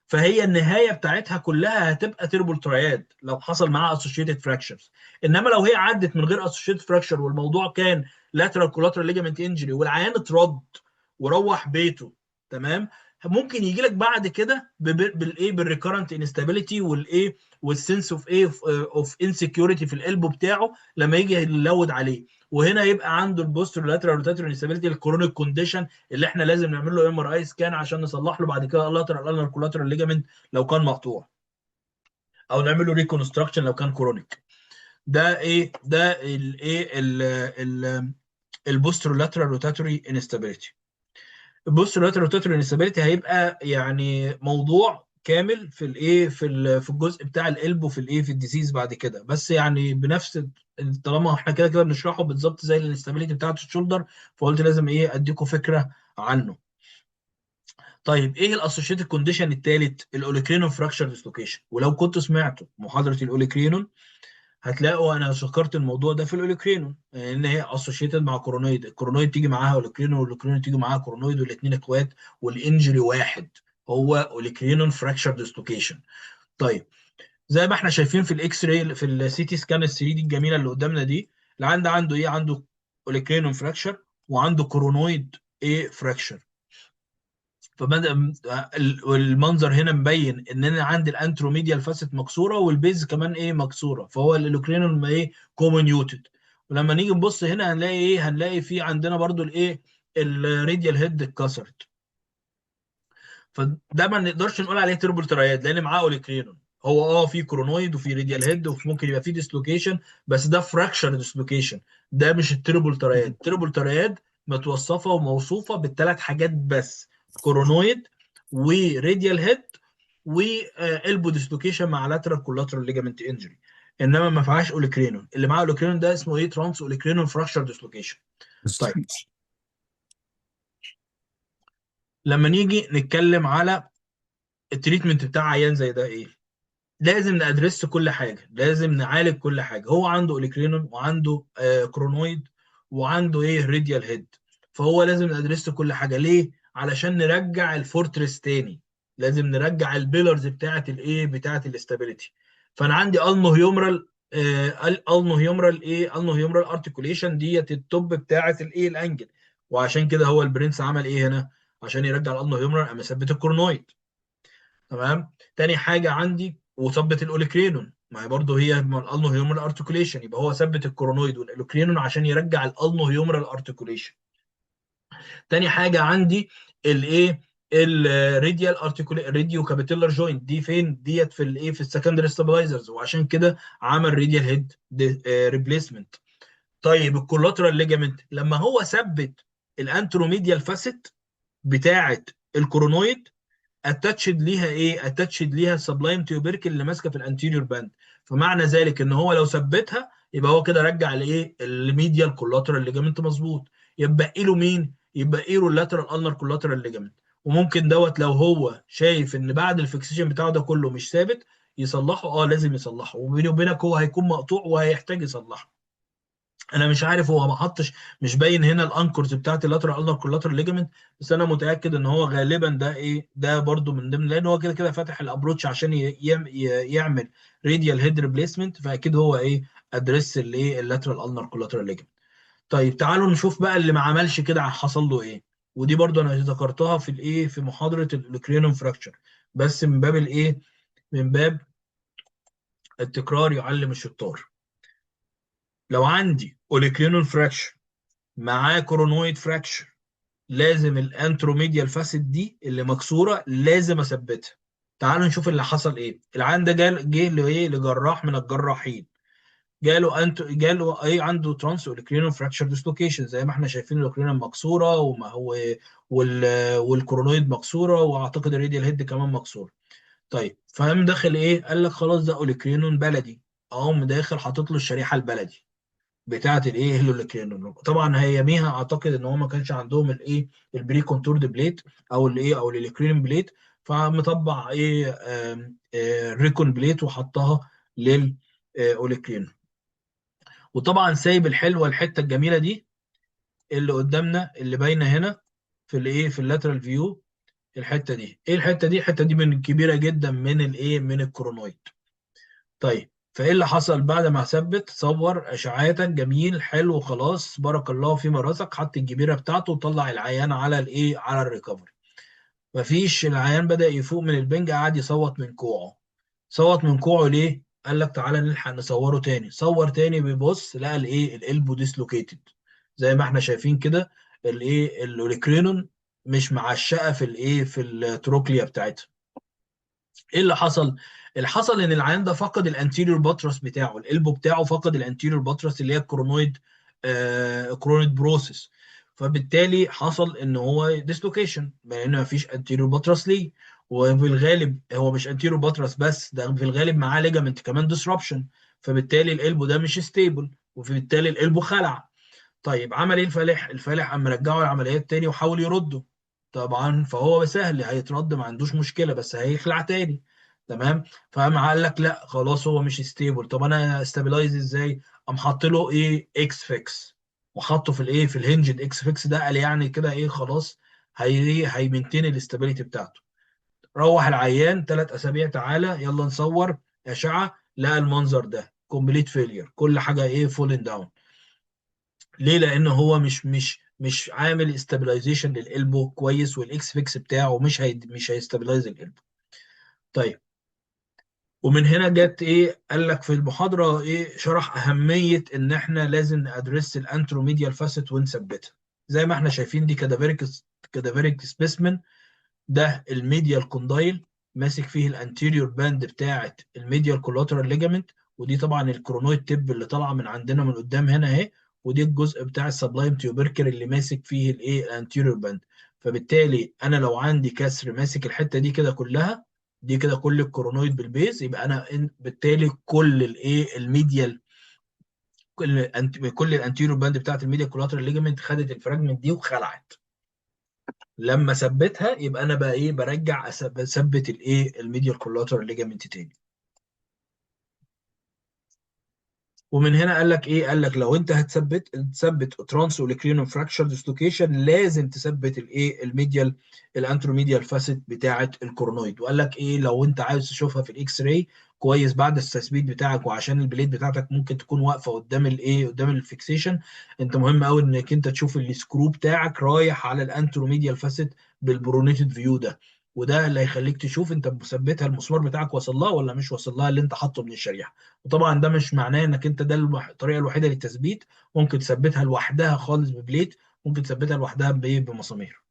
فهي النهاية بتاعتها كلها هتبقى triple triad لو حصل معاها associated fractures. انما لو هي عدت من غير associated fracture والموضوع كان lateral collateral ligament injury والعيان اترد وروح بيته، تمام، ممكن يجي لك بعد كده بالايه؟ بال recurrent instability والايه؟ وال sense of ايه؟ of insecurity في ال elbow بتاعه لما يجي ي load عليه، وهنا يبقى عنده ال posterolateral rotatory instability ال chronic condition اللي احنا لازم نعمل له MRI scan عشان نصلح له بعد كده ال lateral ulnar collateral ligament لو كان مقطوع، او نعمل له reconstruction لو كان chronic. ده ايه ده؟ الايه؟ ال posterolateral rotatory instability. ال posterolateral rotatory instability هيبقى يعني موضوع كامل في الايه؟ في الجزء بتاع ال elbow في الايه؟ في ال disease بعد كده. بس يعني بنفس طالما احنا كده كده بنشرحه بالظبط زي ال instability بتاعت ال shoulder، فقلت لازم ايه؟ اديكم فكرة عنه. طيب ايه ال associated condition الثالث؟ ال olecranon fracture dislocation. ولو كنت سمعتوا محاضرة ال olecranon هتلاقوا انا ذكرت الموضوع ده في ال olecranon، ان هي associated مع coronoid، ال coronoid تيجي معاها olecranon وال olecranon تيجي معاها coronoid، والاثنين اخوات وال injury واحد هو olecranon fracture dislocation. طيب زي ما احنا شايفين في ال X-ray في ال CT scan ال 3D الجميلة اللي قدامنا دي، اللي عنده ايه؟ عنده olecranon fracture وعنده coronoid ايه؟ fracture. فبدا المنظر هنا مبين ان انا عندي ال anteromedial facet مكسورة وال base كمان ايه؟ مكسوره، فهو ال olecranon ايه؟ comminuted. ولما نيجي نبص هنا هنلاقي ايه؟ هنلاقي في عندنا برضو الايه؟ ال radial head اتكسرت. فده ما نقدرش نقول عليه triple triad لان معاه olecranon. هو في coronoid وفي radial head وممكن يبقى في dislocation، بس ده fracture dislocation، ده مش ال triple triad. ال triple triad متوصفه وموصوفه بالثلاث حاجات بس: coronoid و radial head و elbow dislocation مع lateral collateral ligament injury، انما ما فيهاش olecranon. اللي معاه olecranon ده اسمه ايه؟ trans olecranon fracture dislocation. طيب لما نيجي نتكلم على ال treatment بتاع عيان زي ده ايه؟ لازم ن address كل حاجه، لازم نعالج كل حاجه. هو عنده olecranon وعنده coronoid وعنده ايه؟ radial head، فهو لازم ن address كل حاجه. ليه؟ علشان نرجع ال fortress تاني، لازم نرجع ال pillars بتاعه الايه؟ بتاعه ال stability. فانا عندي ulnohumeral ulnohumeral ايه؟ ulnohumeral articulation ديت ال top بتاعه الايه؟ ال angle. وعشان كده هو البرنس عمل ايه هنا؟ عشان يرجع ال ulnohumeral قام ثبت ال coronoid. تمام. تاني حاجة عندي وثبت ال olecranon. ما هي برضه هي ال ulnohumeral articulation، يبقى هو ثبت ال coronoid وال olecranon عشان يرجع ال ulnohumeral articulation. تاني حاجة عندي الايه؟ ال radial articula radiocapitellar joint، دي فين ديت؟ في الايه؟ في ال secondary stabilizers، وعشان كده عمل radial head replacement. طيب ال collateral ligament لما هو ثبت ال anteromedial facet بتاعه ال coronoid، attached ليها ايه؟ attached ليها ال sublime tubercle اللي ماسكه في ال anterior band. فمعنى ذلك ان هو لو ثبتها يبقى هو كده رجع لايه؟ ال medial collateral ligament، مظبوط. يبقى له مين؟ يبقى له ال lateral ulnar collateral ligament. وممكن دوت لو هو شايف ان بعد ال fixation بتاعه ده كله مش ثابت يصلحه، لازم يصلحه، وبيني وبينك هو هيكون مقطوع وهيحتاج يصلحه. انا مش عارف هو ما حطش، مش باين هنا ال anchors بتاعت ال lateral ulnar collateral ligament، بس انا متاكد ان هو غالبا ده ايه، ده برده من ضمن، لان هو كده كده فاتح ال approach عشان يعمل radial head replacement، فاكيد هو ايه address الايه ال lateral ulnar collateral ligament. طيب تعالوا نشوف بقى اللي ما عملش كده حصل له ايه. ودي برده انا ذكرتها في الايه، في محاضرة ال olecranon fracture، بس من باب الايه، من باب التكرار يعلم الشطار. لو عندي olecranon fracture معاه coronoid fracture، لازم ال anteromedial facet دي اللي مكسورة لازم اثبتها. تعالوا نشوف اللي حصل ايه. العيان ده جه لايه؟ لجراح من الجراحين، جاله انت جاله ايه؟ عنده trans olecranon fracture dislocation، زي ما احنا شايفين ال olecranon مكسورة، وما هو وال coronoid مكسوره، واعتقد ال radial head كمان مكسورة. طيب فقام داخل ايه؟ قال لك خلاص ده olecranon بلدي، اقوم داخل حاطط له الشريحة البلدي بتاعه الايه ال olecranon. طبعا هياميها اعتقد ان هو ما كانش عندهم الايه ال pre-contoured plate او الايه او ال olecranon plate، فمطبع ايه recon plate وحطها لل olecranon. وطبعا سايب الحلوة الحتة الجميلة دي اللي قدامنا اللي باينة هنا في الايه في ال lateral view. الحتة دي ايه؟ الحتة دي، الحتة دي من كبيرة جدا من الايه من ال coronoid. طيب فايه اللي حصل بعد ما ثبت؟ صور اشعاعاتك جميل حلو خلاص بارك الله فيما رزق، حط الجبيرة بتاعته وطلع العيان على الايه على ال recovery. مفيش، العيان بدا يفوق من البنج، قعد يصوت من كوعه. صوت من كوعه ليه؟ قال لك تعالى نلحق نصوره تاني. صور تاني، بيبص لقى الايه ال elbow dislocated زي ما احنا شايفين كده، الايه ال olecranon مش معشقه في الايه في ال trochlea بتاعتها. ايه اللي حصل؟ اللي حصل ان العيان ده فقد ال anterior buttress بتاعه، ال elbow بتاعه فقد ال anterior buttress اللي هي ال coronoid، coronoid process، فبالتالي حصل ان هو dislocation لان ما فيش anterior buttress ليه. وفي الغالب هو مش anterior buttress بس، ده في الغالب معاه ligament كمان disruption، فبالتالي ال elbow ده مش stable، وبالتالي ال elbow خلع. طيب عمل ايه الفالح؟ الفالح قام رجعه العمليات تاني وحاول يرده، طبعا فهو سهل هيترد ما عندوش مشكلة، بس هيخلع تاني. تمام. فقام قال لك لا خلاص هو مش stable، طب انا stabilize ازاي؟ قام حاط له ايه ex fix، وحطه في الايه في ال hinged ex fix ده، قال يعني كده ايه خلاص هي maintain ال stability بتاعته. روح العيان 3 اسابيع، تعالى يلا نصور اشعه، لقى المنظر ده complete failure، كل حاجة ايه falling down. ليه؟ لان هو مش عامل stabilization لل elbow كويس، وال ex fix بتاعه مش هي stabilize ال elbow. طيب ومن هنا جت ايه؟ قال لك في المحاضرة ايه، شرح اهمية ان احنا لازم ن address ال anteromedial facet ونثبتها. زي ما احنا شايفين دي cadaveric specimen، ده ال medial condyle ماسك فيه ال anterior band بتاعه ال medial collateral ligament، ودي طبعا ال coronoid tip اللي طالعه من عندنا من قدام هنا اهي، ودي الجزء بتاع ال sublime tubercle اللي ماسك فيه الايه ال anterior band. فبالتالي انا لو عندي كسر ماسك الحتة دي كده كلها، دي كده كل ال coronoid بال base، يبقى انا بالتالي كل الايه ال medial، كل ال anterior band بتاعت ال medial collateral ligament خدت ال fragment دي وخلعت. لما ثبتها يبقى انا بقى ايه برجع اثبت الايه ال medial collateral ligament تاني. ومن هنا قال لك ايه؟ قال لك لو انت تثبت trans olecranon fracture dislocation لازم تثبت الايه ال medial ال anteromedial facet بتاعه ال coronoid. وقال لك ايه؟ لو انت عاوز تشوفها في ال X-ray كويس بعد التثبيت بتاعك، وعشان ال plate بتاعتك ممكن تكون واقفة قدام الايه قدام ال fixation، انت مهم قوي انك انت تشوف ال screw بتاعك رايح على ال anteromedial facet بال pronated view ده. وده اللي هيخليك تشوف انت مثبتها المسمار بتاعك وصل لها ولا مش وصل لها اللي انت حاطه من الشريحه. وطبعا ده مش معناه انك انت ده الطريقة الوحيدة للتثبيت، ممكن تثبتها لوحدها خالص ب plate، ممكن تثبتها لوحدها بايه؟ بمسامير.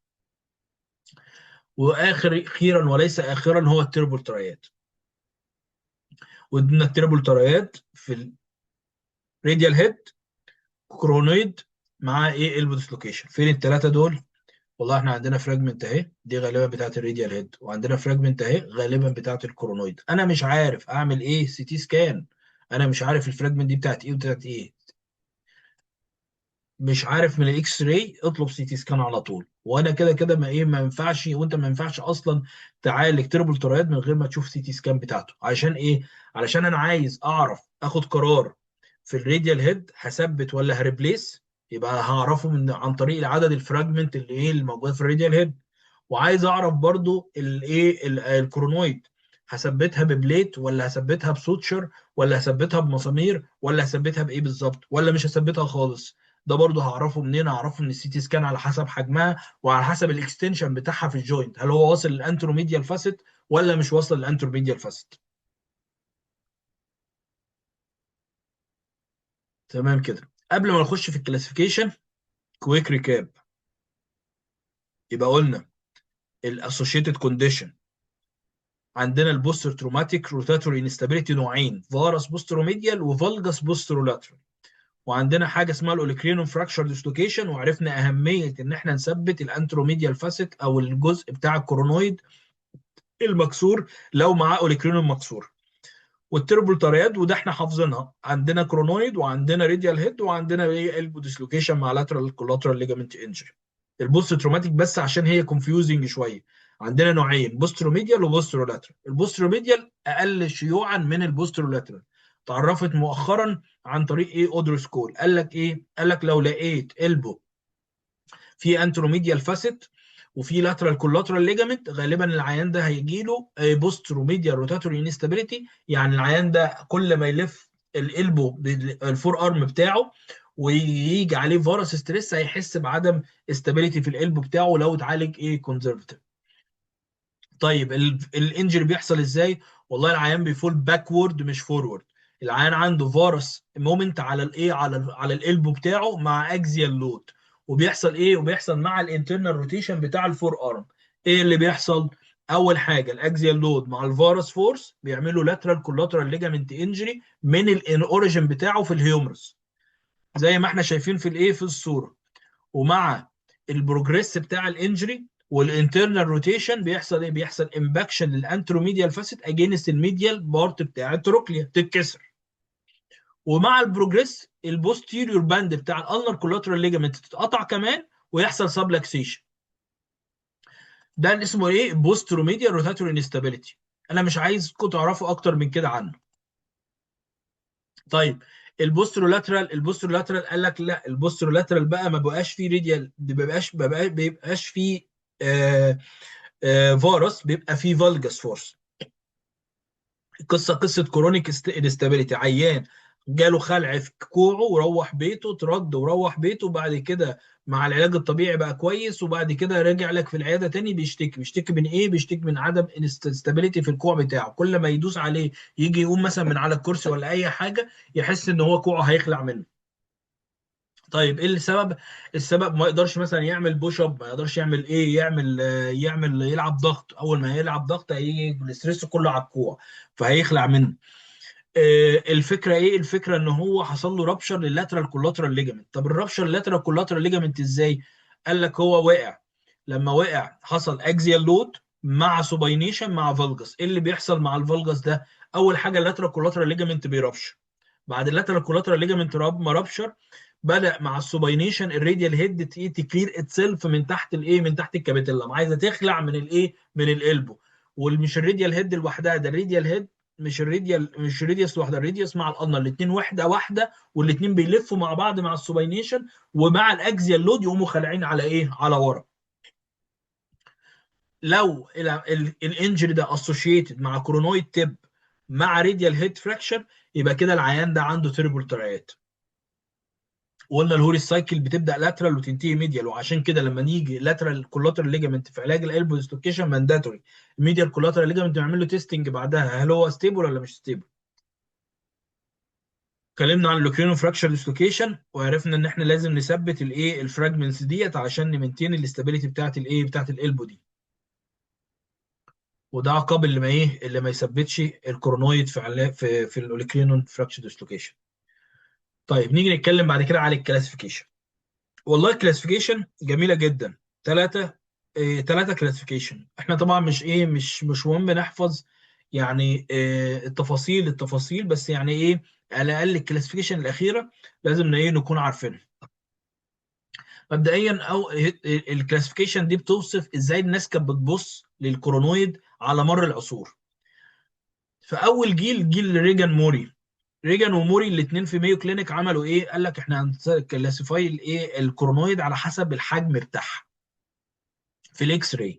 واخر خيرا وليس اخرا هو ال triple triad. وادينا ال triple triad في ال radial head، coronoid، مع ايه؟ elbow dislocation. فين الثلاثة دول؟ والله احنا عندنا fragment اهي، دي غالبا بتاعه ال radial head، وعندنا fragment اهي غالبا بتاعه ال coronoid. انا مش عارف اعمل ايه CT scan، انا مش عارف ال fragment دي بتاعت ايه وبتاعت ايه، مش عارف من ال X-ray، اطلب CT scan على طول. وانا كده كده ما ايه، ما ينفعش، وانت ما ينفعش اصلا تعالج triple triad من غير ما تشوف CT scan بتاعته. عشان ايه؟ علشان انا عايز اعرف اخد قرار في ال radial head هثبت ولا ه replace، يبقى هعرفه من عن طريق العدد ال fragment اللي ايه اللي موجود في ال radial head. وعايز اعرف برضو الايه ال coronoid هثبتها ب plate ولا هثبتها ب suture ولا هثبتها بمسامير ولا هثبتها بايه بالظبط، ولا مش هثبتها خالص. ده برضو هعرفه منين؟ هعرفه من ال CT scan على حسب حجمها وعلى حسب ال extension بتاعها في ال joint، هل هو واصل لل anteromedial facet ولا مش واصل لل anteromedial facet. تمام كده. قبل ما نخش في ال classification quick recap، يبقى قلنا ال associated condition عندنا ال post traumatic rotatory instability نوعين، varus posteromedial و valgus posterolateral، وعندنا حاجة اسمها ال olecranon fracture dislocation، وعرفنا اهمية ان احنا نثبت ال anteromedial facet او الجزء بتاع ال coronoid المكسور لو معاه olecranon مكسور، وال triple triad وده احنا حافظينها، عندنا coronoid وعندنا radial head وعندنا ايه elbow dislocation مع lateral collateral ligament injury. ال post traumatic بس عشان هي confusing شوية، عندنا نوعين posteromedial و posterolateral. ال posteromedial اقل شيوعا من ال posterolateral، تعرفت مؤخرا عن طريق ايه؟ O'Driscoll. قال لك ايه؟ قال لك لو لقيت elbow في anteromedial facet وفي lateral collateral ligament، غالبا العيان ده هيجي له posteromedial rotatory instability. يعني العيان ده كل ما يلف ال elbow بال forearm بتاعه ويجي عليه varus stress هيحس بعدم stability في ال elbow بتاعه لو اتعالج ايه؟ conservative. طيب ال injury بيحصل ازاي؟ والله العيان بي fall backward مش forward، العيان عنده varus moment على الايه؟ على ال elbow بتاعه مع axial load، وبيحصل ايه؟ وبيحصل مع ال internal rotation بتاع ال forearm. ايه اللي بيحصل؟ اول حاجة ال axial load مع ال varus force بيعملوا lateral collateral ligament injury من ال origin بتاعه في ال humerus زي ما احنا شايفين في الايه؟ في الصورة. ومع ال progress بتاع ال injury وال internal rotation بيحصل ايه؟ بيحصل impaction لل anteromedial facet against ال medial part بتاع ال trochlea تتكسر. ومع ال progress ال posterior band بتاع ال ulnar collateral ligament تتقطع كمان ويحصل subluxation. ده اللي اسمه ايه؟ posteromedial rotatory instability. انا مش عايزكم تعرفوا اكتر من كده عنه. طيب ال posterolateral، ال posterolateral قال لك لا، ال posterolateral بقى ما بقاش فيه radial، ما بيبقاش فيه varus، بيبقى فيه valgus force. القصة قصة chronic instability، عيان جاله خلع في كوعه وروح بيته، ترد وروح بيته، وبعد كده مع العلاج الطبيعي بقى كويس، وبعد كده رجع لك في العيادة تاني بيشتكي. بيشتكي من ايه؟ بيشتكي من عدم instability في الكوع بتاعه، كل ما يدوس عليه يجي يقوم مثلا من على الكرسي ولا اي حاجة يحس ان هو كوعه هيخلع منه. طيب ايه السبب؟ السبب ما يقدرش مثلا يعمل push up، ما يقدرش يعمل ايه؟ يلعب ضغط، اول ما يلعب ضغط هيجي ال stress كله على الكوع فهيخلع منه. الفكرة ايه؟ الفكرة ان هو حصل له rupture لل lateral collateral ligament. طب ال rupture لل lateral collateral ligament ازاي؟ قال لك هو وقع، لما وقع حصل axial load مع supination مع valgus. ايه اللي بيحصل مع ال valgus ده؟ اول حاجة ال lateral collateral ligament بي rupture، بعد ال lateral collateral ligament ما rupture بدا مع ال supination ال radial head ت clear itself من تحت الايه؟ من تحت ال capitellum، عايزه تخلع من الايه؟ من ال elbow. ومش ال radial head لوحدها، ده ال radial head مش ال radial، مش ال radius لوحدها، ال radius مع ال ulna الاثنين وحده واحدة، والاثنين بيلفوا مع بعض مع ال supination ومع ال axial load يقوموا خالعين على ايه؟ على ورا. لو ال injury ده associated مع coronoid tip مع radial head fracture يبقى كده العيان ده عنده triple triad. وقلنا ال Hori's cycle بتبدا lateral وتنتهي medial، وعشان كده لما نيجي lateral collateral ligament في علاج ال elbow dislocation mandatory medial collateral ligament نعمل له testing بعدها، هل هو stable ولا مش stable. اتكلمنا عن ال olecranon fracture dislocation، وعرفنا ان احنا لازم نثبت الايه ال fragments ديت عشان ن maintain ال stability بتاعت الايه بتاعت ال elbow دي. وده عقاب اللي ما ايه اللي ما يثبتش ال coronoid في ال olecranon fracture dislocation. طيب نيجي نتكلم بعد كده على ال classification. والله ال classification جميلة جدا. ثلاثة classification. احنا طبعا مش ايه مش مهم نحفظ يعني التفاصيل، بس يعني ايه على الاقل ال classification الاخيرة لازم ايه نكون عارفينها. مبدئيا او ال classification دي بتوصف ازاي الناس كانت بتبص لل coronoid على مر العصور. فاول جيل، جيل ريجان موري. ريجان وموري الاثنين في Mayo Clinic عملوا ايه؟ قال لك احنا هن classify الايه ال coronoid على حسب الحجم بتاعها في ال X-ray.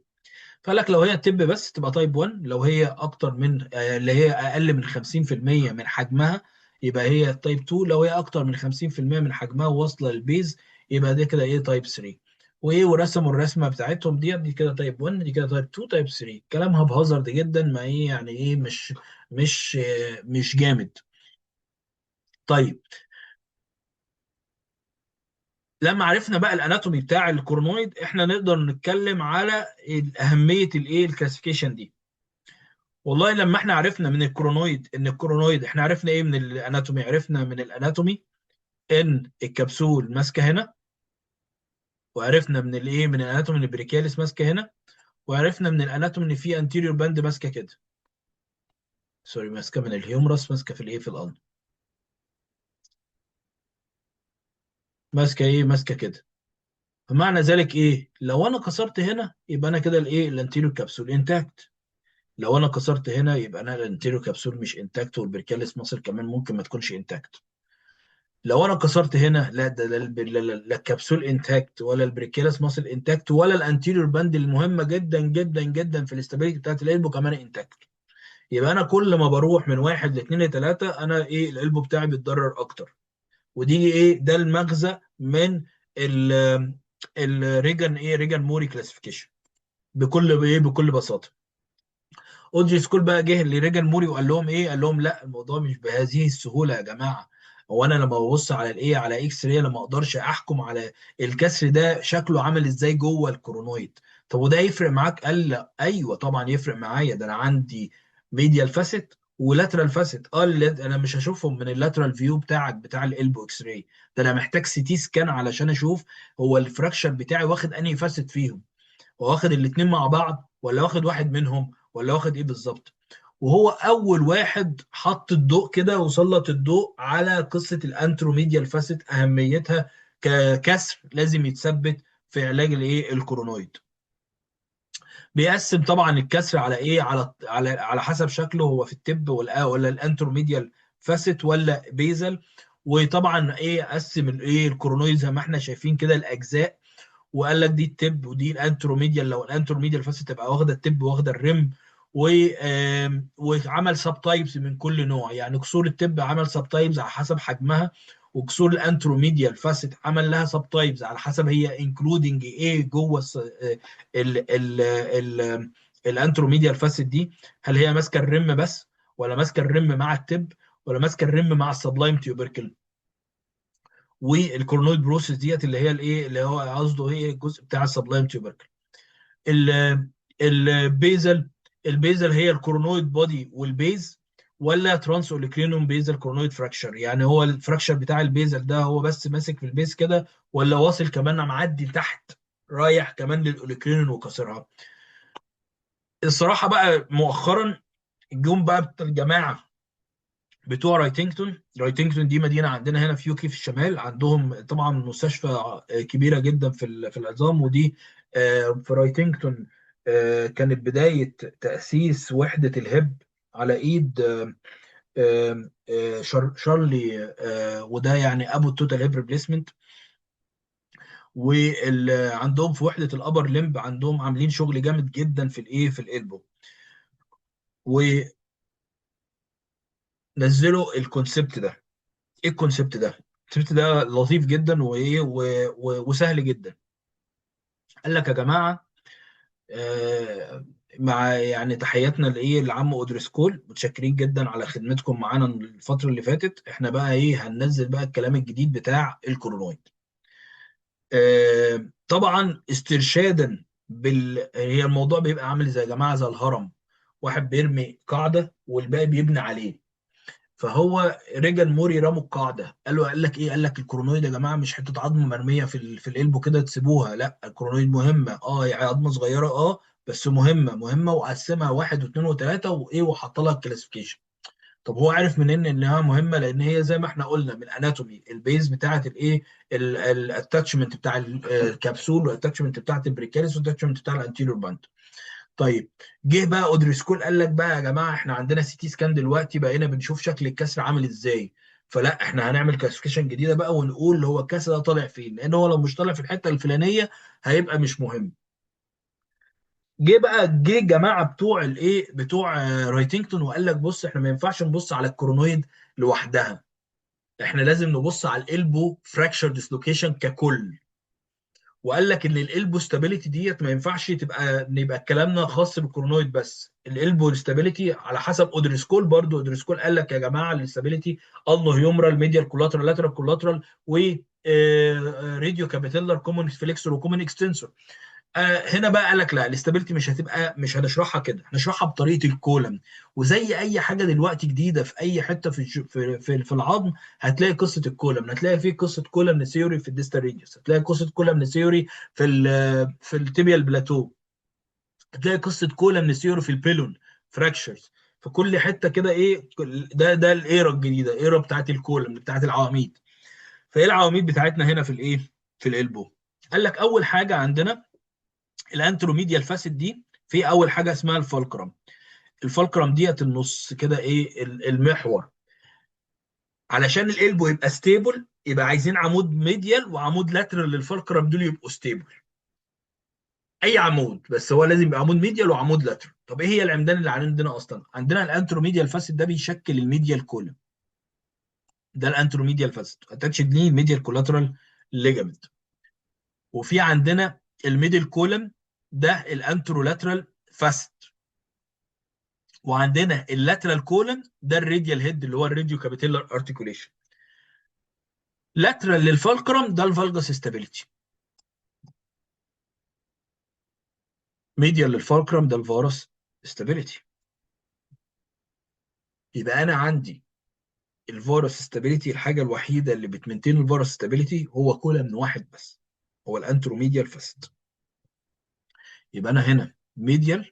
فقال لك لو هي tip بس تبقى type 1، لو هي اكتر من اللي هي اقل من 50% من حجمها يبقى هي type 2، لو هي اكتر من 50% من حجمها وواصله لل base يبقى ده كده ايه type 3. وايه ورسموا الرسمة بتاعتهم دي كده type 1، دي كده type 2، type 3. كلام haphazard جدا، ما ايه يعني ايه مش جامد. طيب لما عرفنا بقى ال anatomy بتاع ال coronoid احنا نقدر نتكلم على اهمية الايه ال classification دي. والله لما احنا عرفنا من ال coronoid ان ال coronoid احنا عرفنا ايه من ال anatomy؟ عرفنا من ال anatomy ان الكبسول ماسكه هنا، وعرفنا من الايه من ال anatomy ان ال brachialis ماسكه هنا، وعرفنا من ال anatomy ان في anterior band ماسكه كده، sorry ماسكه من ال humerus، ماسكه في الايه في ال ulna، ماسكه ايه ماسكه كده. فمعنى ذلك ايه؟ لو انا كسرت هنا يبقى انا كده الايه ال anterior capsule intact، لو انا كسرت هنا يبقى انا ال anterior capsule مش intact، وال brachialis muscle كمان ممكن ما تكونش intact. لو انا كسرت هنا لا ده لا ال capsule intact ولا ال brachialis muscle intact ولا ال anterior band المهمة جدا جدا جدا في ال stability بتاعت ال elbow كمان intact. يبقى انا كل ما بروح من 1 ل 2 ل 3 انا ايه ال elbow بتاعي بيتضرر اكتر. ودي ايه ده المغزى من الريجان ايه ريجان موري classification بكل ايه بكل بساطة. اودريسكول بقى جه لريجان موري وقال لهم ايه؟ قال لهم لا الموضوع مش بهذه السهولة يا جماعة. هو انا لما ببص على الايه على X-ray انا ما اقدرش احكم على الكسر ده شكله عامل ازاي جوه ال coronoid. طب وده يفرق معاك؟ قال لا ايوه طبعا يفرق معايا، ده انا عندي medial facet و lateral facet. قال لا، انا مش هشوفهم من ال lateral view بتاعك بتاع ال elbow X-ray، ده انا محتاج CT scan علشان اشوف هو ال fracture بتاعي واخد انهي facet فيهم، هو واخد الاثنين مع بعض ولا واخد واحد منهم ولا واخد ايه بالظبط. وهو اول واحد حط الضوء كده وسلط الضوء على قصة ال anteromedial facet، اهميتها ككسر لازم يتثبت في علاج الايه ال coronoid. بيقسم طبعا الكسر على ايه؟ على حسب شكله، هو في ال tip ولا ال anteromedial facet ولا basal. وطبعا ايه قسم الايه ال coronoid زي ما احنا شايفين كده الاجزاء، وقال لك دي ال tip ودي ال anteromedial، لو ال anteromedial facet تبقى واخده ال tip واخده ال rim، وعمل subtypes من كل نوع. يعني كسور ال tip عمل subtypes على حسب حجمها، وكسور ال anteromedial facet عمل لها subtypes على حسب هي including ايه جوه ال anteromedial facet دي، هل هي ماسكه ال rim بس ولا ماسكه ال rim مع ال tip ولا ماسكه ال rim مع ال sublime tubercle. وال coronoid process ديت اللي هي الايه اللي هو قصده ايه الجزء بتاع ال sublime tubercle. ال basal هي ال coronoid body وال base، ولا trans olecranon basal coronoid fracture. يعني هو ال fracture بتاع ال basal ده هو بس ماسك في ال base كده، ولا واصل كمان معدي تحت رايح كمان لل olecranon وكسرها. الصراحة بقى مؤخرا جم بقى الجماعة بتوع رايتنجتون. رايتنجتون دي مدينة عندنا هنا في UK في الشمال، عندهم طبعا مستشفى كبيرة جدا في العظام، ودي في رايتنجتون كانت بداية تاسيس وحده ال hip على ايد شارلي، وده يعني ابو ال total hip replacement. وعندهم في وحده ال upper limb عندهم عاملين شغل جامد جدا في الايه في ال elbow، ونزلوا ال concept ده. ايه ال concept ده؟ السكريبت ده لطيف جدا وايه وسهل جدا. قال لك يا جماعة، آه، مع يعني تحياتنا لايه لعم اودريسكول، متشكرين جدا على خدمتكم معانا الفترة اللي فاتت. احنا بقى ايه هننزل بقى الكلام الجديد بتاع ال coronoid. طبعا استرشادا هي الموضوع بيبقى عامل زي يا جماعة زي الهرم، واحد بيرمي قاعدة والباقي بيبني عليه. فهو ريجان موري رموا القاعده، قال له، قال لك ايه، قال لك ال coronoid يا جماعة مش حتة عظم مرمية في ال elbow كده تسيبوها، لا ال coronoid مهمه، يعني عظمه صغيرة بس مهمة مهمه، وقسمها واحد واثنين وثلاثة وايه، وحط لها ال classification. طب هو عارف منين انها مهمه؟ لان هي زي ما احنا قلنا من ال anatomy ال base بتاعه الايه، ال attachment بتاع الكبسول، وال attachment بتاعه ال brachialis، وال attachment بتاع ال anterior band. طيب جه بقى اودريسكول قال لك بقى يا جماعة احنا عندنا CT scan دلوقتي، بقينا بنشوف شكل الكسر عامل ازاي، فلا احنا هنعمل classification جديدة بقى ونقول هو الكسر ده طالع فين، لان هو لو مش طالع في الحتة الفلانية هيبقى مش مهم. جه بقى جه جماعة بتوع الايه بتوع رايتنجتون وقال لك بص احنا ما ينفعش نبص على ال coronoid لوحدها، احنا لازم نبص على ال elbow fracture dislocation ككل. وقال لك ان ال elbow stability ديت ما ينفعش تبقى يبقى كلامنا خاص بال coronoid بس، ال elbow stability على حسب اودريسكول، برضو اودريسكول قال لك يا جماعة ال stability ulnohumeral medial collateral lateral collateral و radiocapitellar common flexor و common extensor. هنا بقى قال لك لا ال stability مش هتبقى، مش هنشرحها كده، هنشرحها بطريقة ال column. وزي اي حاجة دلوقتي جديدة في اي حتة في العظم هتلاقي قصة ال column، هتلاقي في قصة column theory في ال distal radius، هتلاقي قصة column theory في ال tibial plateau، هتلاقي قصة column theory في ال pilon fractures، في كل حتة كده. ايه ده ال era الجديده، era بتاعت ال column بتاعت العواميد. فايه العواميد بتاعتنا هنا في الايه في ال elbow؟ قال لك اول حاجة عندنا ال anteromedial facet دي، في اول حاجة اسمها ال fulcrum. ال fulcrum ديت النص كده ايه المحور. علشان ال elbow يبقى stable يبقى عايزين عمود medial وعمود lateral لل fulcrum، دول يبقوا stable. اي عمود، بس هو لازم يبقى عمود medial وعمود lateral. طب ايه هي العمدان اللي عندنا اصلا؟ عندنا ال anteromedial facet ده بيشكل ال medial column، ده ال anteromedial facet attached ليه ال medial collateral ligament. وفي عندنا ال middle column ده ال anterolateral facet، وعندنا ال lateral column ده ال radial head اللي هو ال radiocapitellar articulation. lateral لل fulcrum ده ال valgus stability، medial لل fulcrum ده ال varus stability. يبقى انا عندي ال varus stability، الحاجة الوحيدة اللي بت maintain ال varus stability هو column واحد بس، هو ال anteromedial facet. يبقى انا هنا medial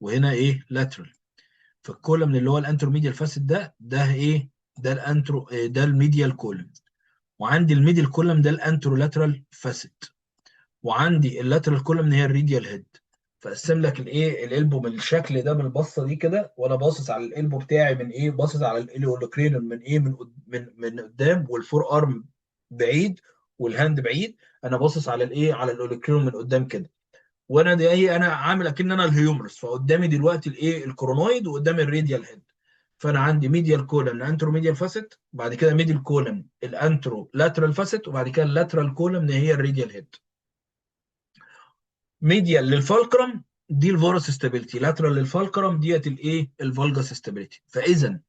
وهنا ايه lateral. فال column اللي هو ال anteromedial facet ده ايه؟ ده ال antero، ده ال medial column. وعندي ال middle column ده ال anterolateral facet، وعندي ال lateral column هي ال radial head. فاقسم لك الايه ال elbow من الشكل ده بالبصه دي كده، وانا باصص على ال elbow بتاعي من ايه، باصص على ال olecranon من ايه، من قدام، وال forearm بعيد وال hand بعيد، انا باصص على الايه على ال olecranon من قدام كده. وانا دي ايه، انا عامل اكن انا ال humerus، فقدامي دلوقتي الايه ال coronoid وقدامي ال radial head. فانا عندي medial column anteromedial facet، بعد كده middle column ال anterolateral facet، وبعد كده ال lateral column هي ال radial head. medial لل fulcrum دي ال varus stability، lateral لل fulcrum ديت الايه ال valgus stability. فاذا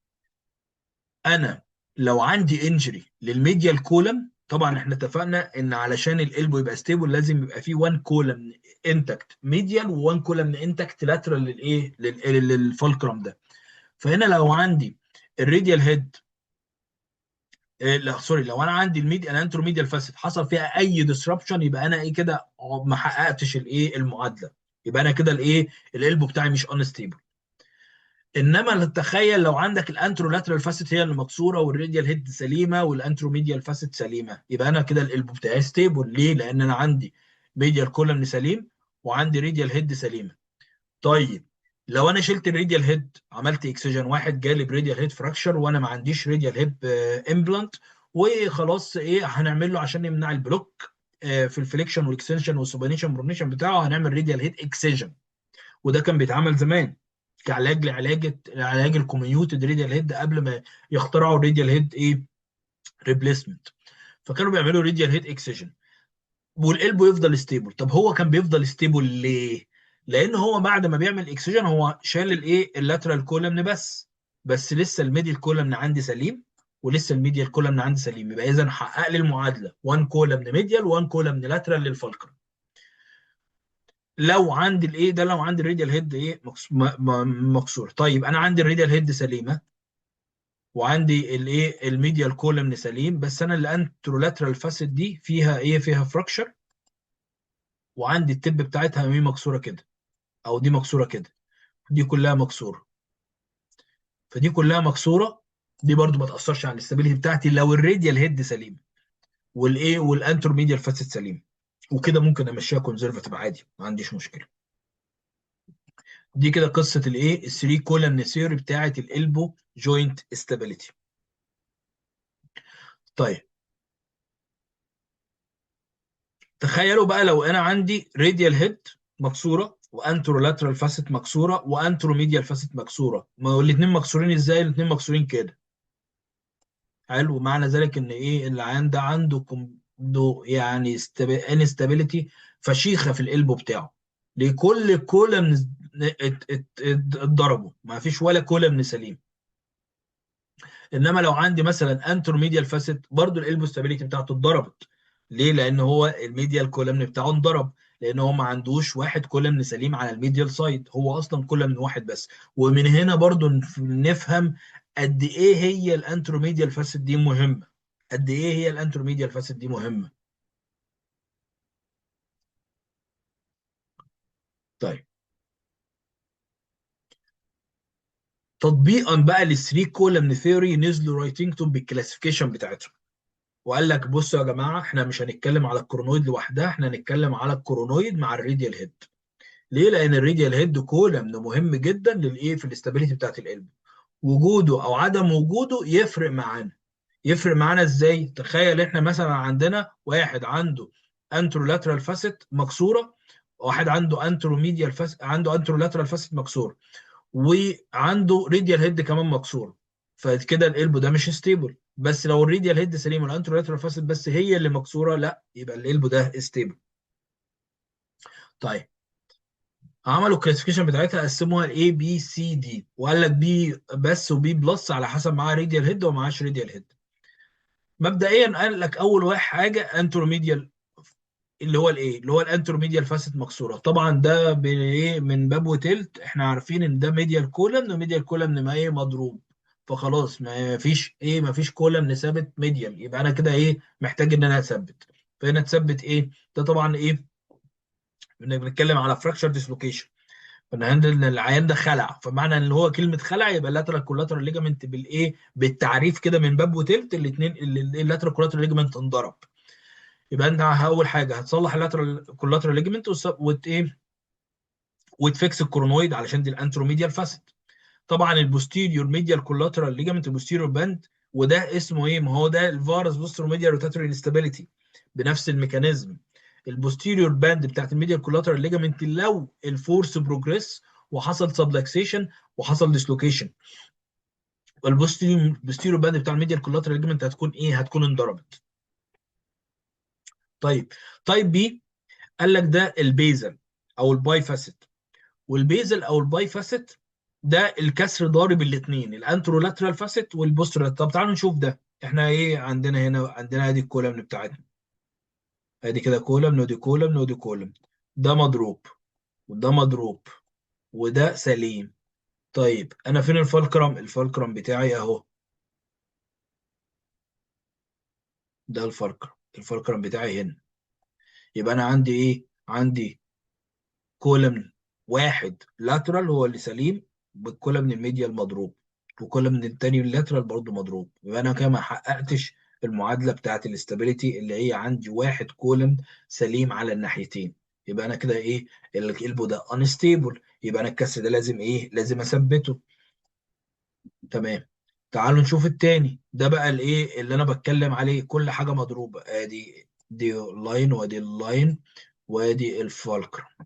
انا لو عندي injury لل medial column، طبعا احنا اتفقنا ان علشان ال elbow يبقى stable لازم يبقى فيه 1 column intact medial و1 column intact lateral للايه لل fulcrum ده. فهنا لو عندي ال radial head، لا sorry، لو انا عندي ال medial ال anteromedial facet حصل فيها اي disruption، يبقى انا ايه كده ما حققتش الايه المعادلة، يبقى انا كده الايه ال elbow بتاعي مش unstable. انما تخيل لو عندك ال anterolateral facet هي اللي مكسورة وال radial head سليمة وال anteromedial facet سليمة، يبقى انا كده ال elbow بتاعي stable. ليه؟ لان انا عندي medial column سليم وعندي radial head سليمة. طيب لو انا شلت ال radial head، عملت excision، واحد جالي ب radial head fracture وانا ما عنديش radial head implant، وخلاص ايه هنعمل له عشان نمنع ال block في ال flexion وال extension وال supination pronation بتاعه؟ هنعمل radial head excision. وده كان بيتعمل زمان كعلاج لعلاج ال comminuted radial head قبل ما يخترعوا ال radial head ايه replacement. فكانوا بيعملوا radial head excision وال elbow يفضل stable. طب هو كان بيفضل stable ليه؟ لان هو بعد ما بيعمل excision هو شال الايه؟ ال lateral column بس، بس لسه ال medial column عندي سليم، ولسه ال medial column عندي سليم. يبقى اذا حقق لي المعادلة 1 column medial 1 column lateral لل fulcrum. لو عندي الايه ده، لو عندي ال radial head ايه مكسور. طيب انا عندي ال radial head سليمة وعندي الايه ال medial column سليم، بس انا ال anterolateral facet دي فيها ايه؟ فيها fracture، وعندي ال tip بتاعتها مي مكسورة كده، او دي مكسورة كده، دي كلها مكسورة، فدي كلها مكسورة. دي برضو ما تاثرش على ال stability بتاعتي لو ال radial head سليم والايه وال anteromedial facet سليم، وكده ممكن امشيها conservative عادي، ما عنديش مشكلة. دي كده قصة الايه ال 3 column theory بتاعه ال elbow joint stability. طيب تخيلوا بقى لو انا عندي radial head مكسورة و anterolateral facet مكسورة و anteromedial facet مكسوره. ما هو الاثنين مكسورين ازاي؟ الاثنين مكسورين كده. حلو، معنى ذلك ان ايه؟ العيان ده عنده يعني instability فشيخه في ال elbow بتاعه، لكل column اتضربوا، ما فيش ولا column سليم. انما لو عندي مثلا anteromedial facet برضو ال elbow stability بتاعته اتضربت. ليه؟ لان هو ال medial column بتاعه انضرب، لان هو ما عندوش واحد column سليم على ال medial side، هو اصلا column واحد بس. ومن هنا برضو نفهم قد ايه هي ال anteromedial facet دي مهمة، قد ايه هي ال anteromedial facet دي مهمة. طيب تطبيقا بقى لل 3 column theory، نزلوا Wrightington بال classification بتاعتهم، وقال لك بصوا يا جماعة احنا مش هنتكلم على ال coronoid لوحدها، احنا هنتكلم على ال coronoid مع ال radial head. ليه؟ لان ال radial head column مهم جدا للايه؟ في ال stability بتاعت ال elbow. وجوده او عدم وجوده يفرق معانا. يفرق معانا ازاي؟ تخيل احنا مثلا عندنا واحد عنده anterolateral facet مكسورة، واحد عنده anteromedial facet، عنده anterolateral facet مكسورة، وعنده radial head كمان مكسورة، فكده ال elbow ده مش stable. بس لو ال radial head سليم وال anterolateral facet بس هي اللي مكسورة، لا، يبقى ال elbow ده stable. طيب عملوا ال classification بتاعتها، قسموها ل A B C D، وقال لك B بس و B plus على حسب معاه radial head ومعاش radial head. مبدئيا قال لك اول واحد حاجة anteromedial، اللي هو الايه؟ اللي هو ال anteromedial facet مكسورة. طبعا ده بايه؟ من باب وتلت احنا عارفين ان ده medial column، و medial column ما ايه؟ مضروب، فخلاص ما فيش ايه؟ ما فيش column ثابت medial، يبقى انا كده ايه؟ محتاج ان انا اثبت. فهنا تثبت ايه؟ ده طبعا ايه؟ بنتكلم على fracture dislocation، فانا ان العيان ده خلع، فمعنى ان هو كلمة خلع يبقى ال lateral collateral ligament بالايه؟ بالتعريف كده من باب وتلت الاثنين ال lateral collateral ligament انضرب. يبقى انت اول حاجة هتصلح ال lateral collateral ligament وت ايه؟ وت fix ال coronoid علشان دي ال anteromedial facet. طبعا ال posterior medial collateral ligament، ال posterior band، وده اسمه ايه؟ ما هو ده ال varus posteromedial rotatory instability بنفس ال mechanism. ال posterior band بتاعت ال medial collateral ligament لو ال force progress وحصل subluxation وحصل dislocation، وال posterior band بتاع ال medial collateral ligament هتكون ايه؟ هتكون انضربت. طيب type B قال لك ده ال basal او ال bifacet، وال basal او ال bifacet ده الكسر ضارب الاثنين، ال anterolateral facet وال posterolateral. طب تعالوا نشوف ده احنا ايه عندنا هنا. عندنا ادي ال column بتاعتنا، ادي كده column ودي column ودي column، ده مضروب وده مضروب وده سليم. طيب انا فين ال fulcrum؟ ال fulcrum بتاعي اهو، ده ال fulcrum، ال fulcrum بتاعي هنا. يبقى انا عندي ايه؟ عندي column واحد lateral هو اللي سليم، بال column ال medial مضروب، و column التاني ال lateral برضه مضروب. يبقى انا كده ما حققتش المعادلة بتاعت ال stability اللي هي عندي واحد column سليم على الناحيتين. يبقى انا كده ايه؟ ال elbow ده unstable، يبقى انا الكسر ده لازم ايه؟ لازم اثبته. تمام. تعالوا نشوف التاني ده بقى الايه اللي انا بتكلم عليه، كل حاجة مضروبة، ادي دي line وادي ال line وادي ال fulcrum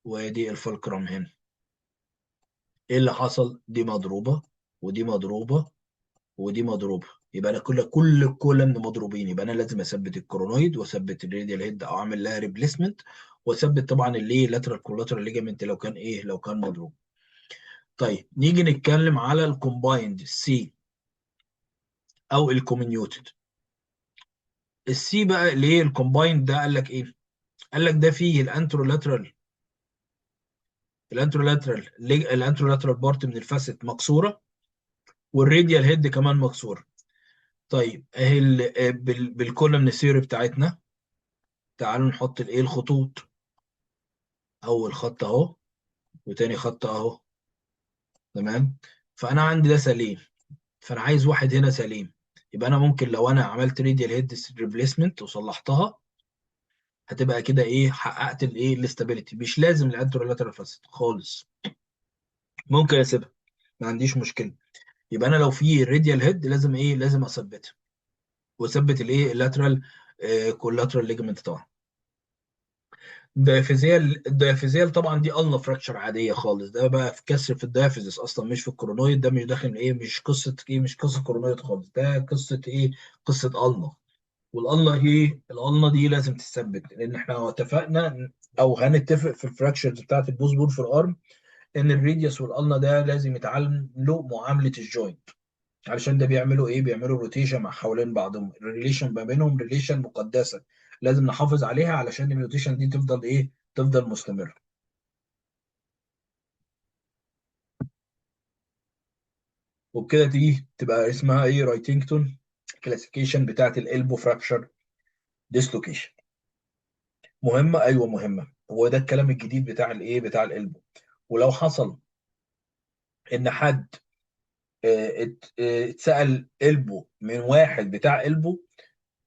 وادي ال fulcrum هنا. ايه اللي حصل؟ دي مضروبة ودي مضروبة ودي مضروبة، يبقى انا كل ال column مضروبين، يبقى انا لازم اثبت ال coronoid واثبت ال radial head او اعمل لها replacement، واثبت طبعا الايه lateral collateral ligament لو كان ايه، لو كان مضروب. طيب نيجي نتكلم على ال combined C او ال comminuted. ال C بقى ليه ال combined ده؟ قال لك ايه؟ قال لك ده فيه ال anterolateral، ال anterolateral ال anterolateral part من ال facet مكسوره، وال radial head كمان مكسوره. طيب اهي بال column theory بتاعتنا، تعالوا نحط الايه الخطوط. اول خط اهو، وتاني خط اهو، تمام. فانا عندي ده سليم، فانا عايز واحد هنا سليم، يبقى انا ممكن لو انا عملت radial head replacement وصلحتها هتبقى كده ايه، حققت الايه ال stability. مش لازم ال anterolateral facet خالص، ممكن اسيبها، ما عنديش مشكله. يبقى انا لو في radial head لازم ايه، لازم اثبتها، واثبت الايه ال lateral collateral ligament طبعا. ال diaphyseal، ال diaphyseal طبعا دي ulna fracture عاديه خالص، ده بقى في كسر في ال diaphysis اصلا مش في ال coronoid، ده مش داخل ايه، مش قصه ايه، مش قصه coronoid خالص، ده قصه ايه، قصه ulna. وال ulna ايه، ال ulna دي لازم تثبت، لان احنا اتفقنا او هنتفق في ال fractures بتاعت ال both bone forearm ان ال radius وال ulna ده لازم يتعاملوا معامله ال joint، علشان ده بيعملوا ايه، بيعملوا rotation مع حوالين بعضهم، ال relation ما بينهم relation مقدسه لازم نحافظ عليها علشان ال rotation دي تفضل ايه، تفضل مستمره. وبكده دي تبقى اسمها ايه، Rytenton classification بتاعت ال elbow fracture dislocation. مهمه؟ ايوه مهمه، هو ده الكلام الجديد بتاع الايه، بتاع ال elbow. ولو حصل ان حد اتسال elbow من واحد بتاع elbow،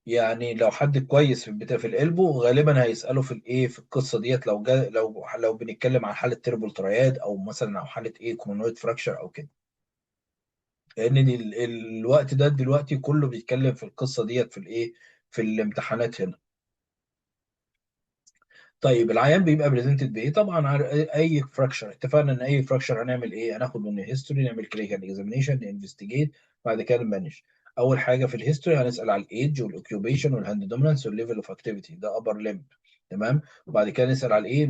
يعني لو حد كويس في بتاع في ال elbow غالبا هيساله في الايه، في القصه ديت، لو جا لو بنتكلم عن حاله terrible triad او مثلا او حاله ايه coronoid fracture او كده، لان دي الوقت ده دلوقتي كله بيتكلم في القصه ديت في الايه، في الامتحانات هنا. طيب العيان بيبقى presented بايه؟ طبعا اي fracture، اتفقنا ان اي fracture هنعمل ايه؟ هناخد منه history، نعمل clinical examination، ن investigate، بعد كده ن manage. اول حاجه في ال history هنسال على الايدج والاوكيوبيشن والهاند دومينانس والليفل اوف اكتيفيتي، ده upper limb، تمام. وبعد كده نسال على الايه؟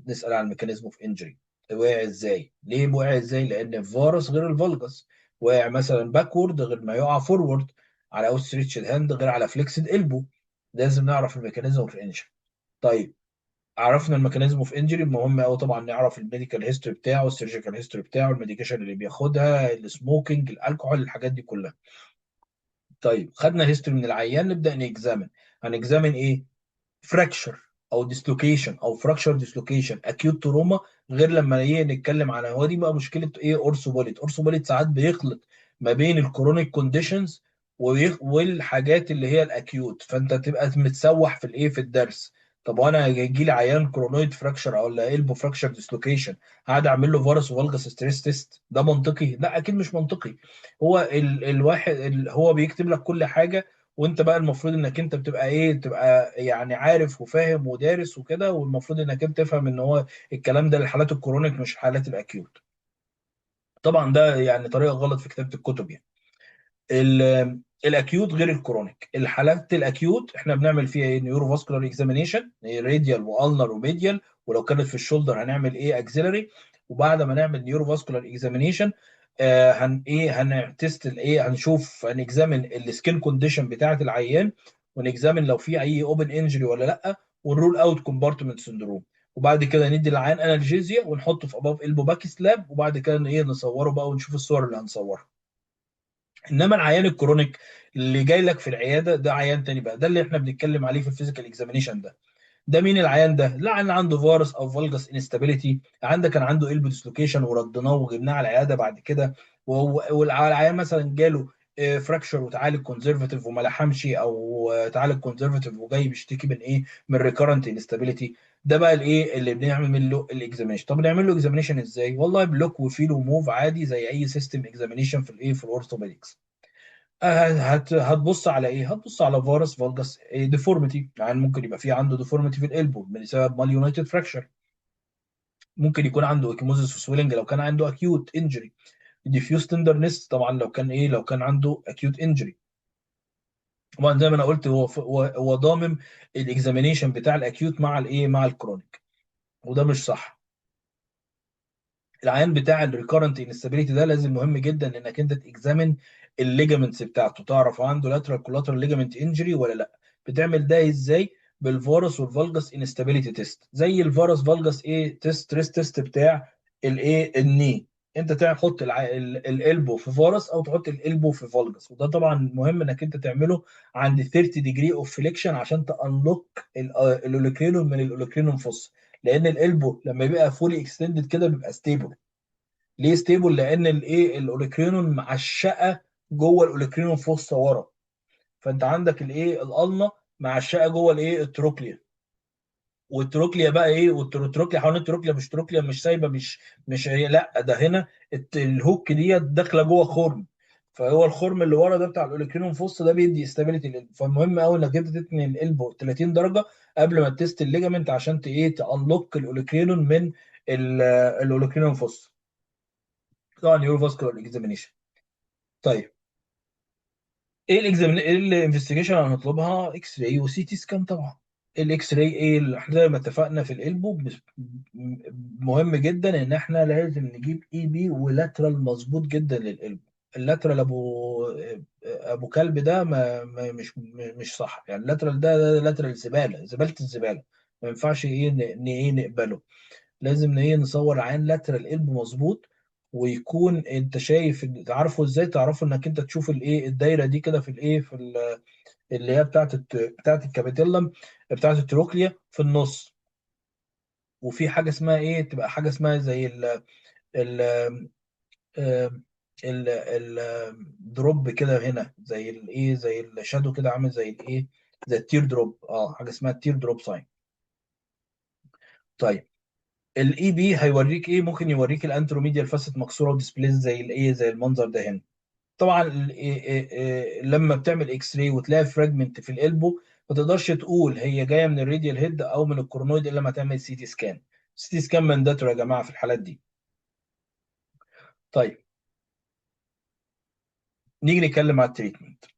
نسال على ال mechanism of injury، وقع ازاي؟ ليه وقع ازاي؟ لان ال varus غير ال valgus، وقع مثلا backward غير ما يقع forward، على outstretched hand غير على flexed elbow، لازم نعرف ال mechanism of injury. طيب عرفنا ال mechanism of injury، المهم قوي طبعا نعرف ال medical history بتاعه، ال surgical history بتاعه، ال medication اللي بياخدها، ال smoking، ال alcohol، الحاجات دي كلها. طيب خدنا history من العيان، نبدا ن examine. هن examine ايه؟ fracture او dislocation او fracture dislocation، acute trauma، غير لما ايه نتكلم على هو دي بقى مشكله ايه ortho bullet. ortho bullet ساعات بيخلط ما بين ال chronic conditions والحاجات اللي هي ال acute، فانت تبقى متسوح في الايه، في الدرس. طب وانا هيجي لي عيان coronoid fracture او ولا elbow fracture dislocation، هقعد اعمل له varus و valgus stress test؟ ده منطقي؟ لا اكيد مش منطقي. هو الواحد هو بيكتب لك كل حاجه، وانت بقى المفروض انك انت بتبقى ايه، تبقى يعني عارف وفاهم ودارس وكده، والمفروض انك انت تفهم ان هو الكلام ده للحالات ال chronic مش حالات ال acute. طبعا ده يعني طريقه غلط في كتابه الكتب. يعني ال acute غير ال chronic. الحالات ال acute احنا بنعمل فيها ايه؟ neurovascular examination، radial و ulnar و medial، ولو كانت في ال shoulder هنعمل ايه؟ axillary. وبعد ما نعمل neurovascular examination هن ايه، هن test الايه، هنشوف هن examine ال skin condition بتاعه العيان، ون examine لو في اي open injury ولا لا، ون rule out compartment syndrome. وبعد كده ندي العيان analgesia ونحطه في above elbow back slab، وبعد كده ايه، نصوره بقى ونشوف الصور اللي هنصورها. انما العيان ال chronic اللي جاي لك في العياده ده عيان تاني بقى، ده اللي احنا بنتكلم عليه في ال physical examination. ده مين العيان ده؟ لا اللي عنده varus او valgus instability، عندك كان عنده elbow dislocation وردناه وجبناه على العياده بعد كده، والعيان مثلا جاله fracture وتعالج conservative وما لحمش، او تعالج conservative وجاي بيشتكي من ايه؟ من recurrent instability. ده بقى الايه اللي بنعمل له ال examination. طب نعمل له examination ازاي؟ والله ب look و feel و move عادي زي اي system examination في الايه، في ال orthopedics. هتبص على ايه؟ هتبص على varus valgus deformity، يعني ممكن يبقى في عنده deformity في ال elbow بسبب malunited fracture، ممكن يكون عنده ecchymosis و swelling لو كان عنده acute injury، diffuse tenderness طبعا لو كان ايه، لو كان عنده acute injury. طبعا زي ما انا قلت هو ضامم ال examination بتاع ال acute مع الايه، مع ال chronic، وده مش صح. العيان بتاع ال recurrent instability ده لازم، مهم جدا انك انت ت examine ال ligaments بتاعته، تعرف عنده lateral collateral ligament injury ولا لا. بتعمل ده ازاي؟ بال varus وال valgus instability test، زي ال varus valgus ايه test، stress test بتاع الايه ال knee. انت تحط ال elbow في varus او تحط ال elbow في valgus، وده طبعا مهم انك انت تعمله عند 30 degree of flexion عشان ت unlock ال olecranon من ال olecranon fossa، لان ال elbow لما بيبقى fully extended كده بيبقى stable. ليه stable؟ لان الايه ال olecranon معشقه جوه ال olecranon fossa ورا، فانت عندك الايه ال ulna معشقه جوه الايه ال trochlea، وال trochlea بقى ايه، وال trochlea حوالين ال trochlea، مش trochlea مش سايبه، مش هي، لا ده هنا ال hook دي داخله جوه خرم، فهو الخرم اللي ورا ده بتاع ال olecranon fossa ده بيدي stability لل elbow. فالمهم قوي انك انت تتني ال elbow 30 درجه قبل ما test ال ligament عشان ايه ت unlock ال olecranon من ال olecranon fossa. طبعا neurovascular examination. طيب ايه ال examin، ايه ال investigation اللي هنطلبها؟ X-ray و CT scan. طبعا ال X-ray ايه احنا زي ما اتفقنا في ال elbow مهم جدا ان احنا لازم نجيب AP و lateral مظبوط جدا لل elbow. ال lateral ابو كلب ده ما مش صح، يعني ال lateral ده lateral زباله، زبالة الزباله، ما ينفعش ايه ايه نقبله. لازم ايه نصور عين lateral elbow مظبوط، ويكون انت شايف، تعرفه ازاي؟ تعرفه انك انت تشوف الايه الدايرة دي كده في الايه في اللي هي بتاعت ال capitellum بتاعت ال trochlea في النص، وفي حاجة اسمها ايه، تبقى حاجة اسمها زي ال ال ال ال drop كده هنا، زي الايه، زي ال shadow كده، عامل زي الايه، زي ال tear drop، حاجة اسمها ال tear drop sign. طيب ال AP هيوريك ايه؟ ممكن يوريك ال anteromedial facet مكسورة و displaced زي الايه، زي المنظر ده هنا. طبعا لما بتعمل X-ray وتلاقي fragment في ال elbow ما تقدرش تقول هي جاية من ال radial head او من ال coronoid الا لما تعمل CT scan. CT scan mandatory يا جماعة في الحالات دي. طيب نيجي نتكلم على ال treatment.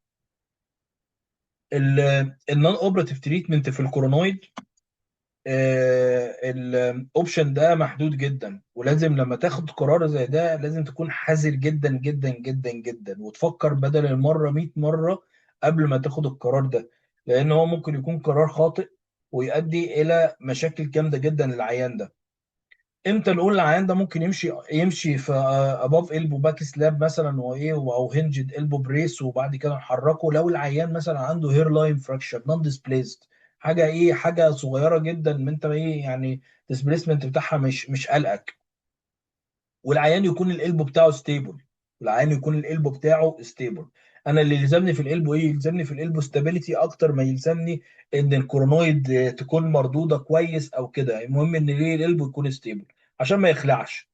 ال non operative treatment في ال coronoid، ال option ده محدود جدا، ولازم لما تاخد قرار زي ده لازم تكون حذر جدا جدا جدا جدا، وتفكر بدل المرة 100 مرة قبل ما تاخد القرار ده، لان هو ممكن يكون قرار خاطئ ويؤدي الى مشاكل جامدة جدا للعيان ده. امتى نقول العيان ده ممكن يمشي في above elbow back slab مثلا وايه، او hinged elbow brace وبعد كده نحركه؟ لو العيان مثلا عنده hairline fracture non displaced، حاجة ايه، حاجة صغيرة جدا، ما انت ايه يعني displacement بتاعها مش قلقك، والعيان يكون ال elbow بتاعه stable، العيان يكون ال elbow بتاعه stable. انا اللي يلزمني في ال elbow ايه؟ يلزمني في ال elbow stability اكتر ما يلزمني ان ال coronoid تكون مردودة كويس او كده. المهم ان ليه ال elbow يكون stable عشان ما يخلعش.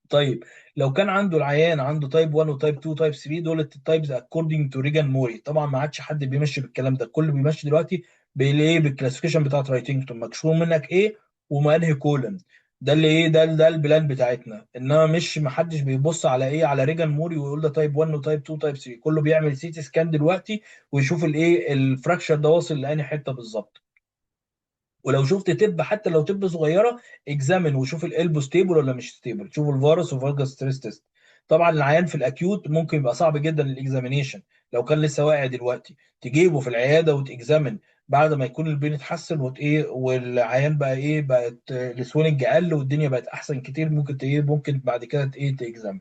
طيب لو كان عنده العيان عنده type 1 و type 2 و type 3، دول ال types according to Reagan Murray. طبعا ما عادش حد بيمشي بالكلام ده، كله بيمشي دلوقتي بالايه، بال classification بتاعت Rytenton، مكشوف منك ايه وما انهي column، ده اللي ايه، ده ال plan بتاعتنا. انما مش ما حدش بيبص على ايه، على Reagan Murray ويقول ده type 1 و type 2 و type 3. كله بيعمل CT scan دلوقتي ويشوف الايه ال fracture ده واصل لانهي حتة بالظبط. ولو شفت tip، حتى لو tip صغيرة، examine وشوف ال elbow stable ولا مش stable، شوف ال varus و valgus stress test. طبعا العيان في ال acute ممكن يبقى صعب جدا ال examination، لو كان لسه واقع دلوقتي تجيبه في العيادة وت examine بعد ما يكون ال pain اتحسن وت ايه، والعيان بقى ايه، بقت ال swelling قل والدنيا بقت احسن كتير، ممكن ايه، ممكن بعد كده ايه ت examine.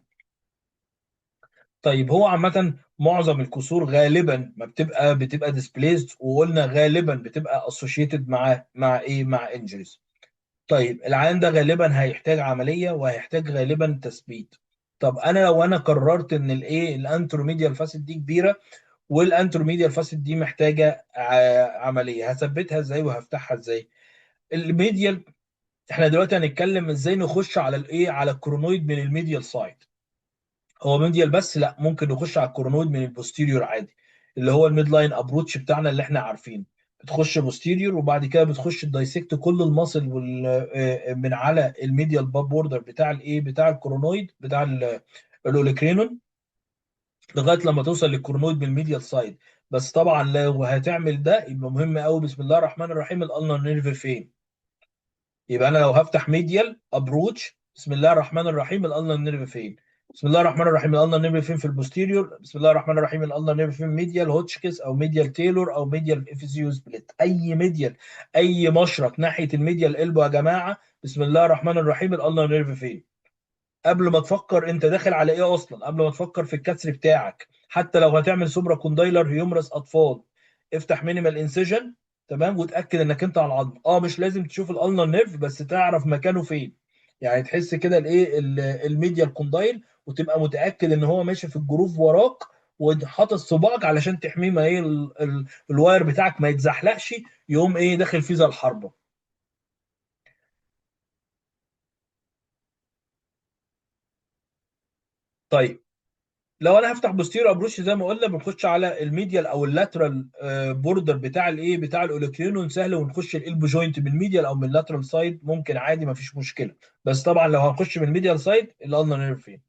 طيب هو عامة معظم الكسور غالبا ما بتبقى displaced، وقلنا غالبا بتبقى associated مع ايه، مع injuries. طيب العيان ده غالبا هيحتاج عملية وهيحتاج غالبا تثبيت. طب انا لو انا قررت ان الايه ال anteromedial facet دي كبيرة وال anteromedial facet دي محتاجة عملية، هثبتها ازاي وهفتحها ازاي؟ ال medial، احنا دلوقتي هنتكلم ازاي نخش على الايه، على ال coronoid من ال medial side. هو medial بس؟ لا، ممكن نخش على ال coronoid من ال posterior عادي، اللي هو ال midline approach بتاعنا اللي احنا عارفينه. بتخش posterior وبعد كده بتخش dissect كل ال muscle من على ال medial border بتاع الايه، بتاع ال coronoid، بتاع ال olecranon لغاية لما توصل لل coronoid بال medial side. بس طبعا لو هتعمل ده يبقى مهم قوي، بسم الله الرحمن الرحيم، ال ulnar nerve فين؟ يبقى انا لو هفتح medial approach، بسم الله الرحمن الرحيم، ال ulnar nerve فين؟ بسم الله الرحمن الرحيم، ال ulnar nerve فين في ال posterior؟ بسم الله الرحمن الرحيم، ال ulnar nerve فين medial Hotchkiss او medial Taylor او medial FCU split، اي medial، اي مشرط ناحية ال medial elbow يا جماعة. بسم الله الرحمن الرحيم، ال ulnar nerve فين؟ قبل ما تفكر انت داخل على ايه اصلا، قبل ما تفكر في الكسر بتاعك، حتى لو هتعمل supracondylar humerus اطفال، افتح minimal incision، تمام، وتاكد انك انت على العظم. مش لازم تشوف ال ulnar nerve، بس تعرف مكانه فين، يعني تحس كده الايه ال medial condyle، وتبقى متاكد ان هو ماشي في ال groove وراك، وحاطط صباعك علشان تحميه ما ايه ال wire بتاعك ما يتزحلقش، يقوم ايه داخل فيه زي الحربة. طيب لو انا هفتح posterior approach زي ما قلنا بنخش على ال medial او ال lateral border بتاع الايه بتاع ال olecranon سهل، ونخش ال elbow joint من ال medial او من ال lateral side ممكن عادي ما فيش مشكلة. بس طبعا لو هنخش من ال medial side ال ulnar nerve فين؟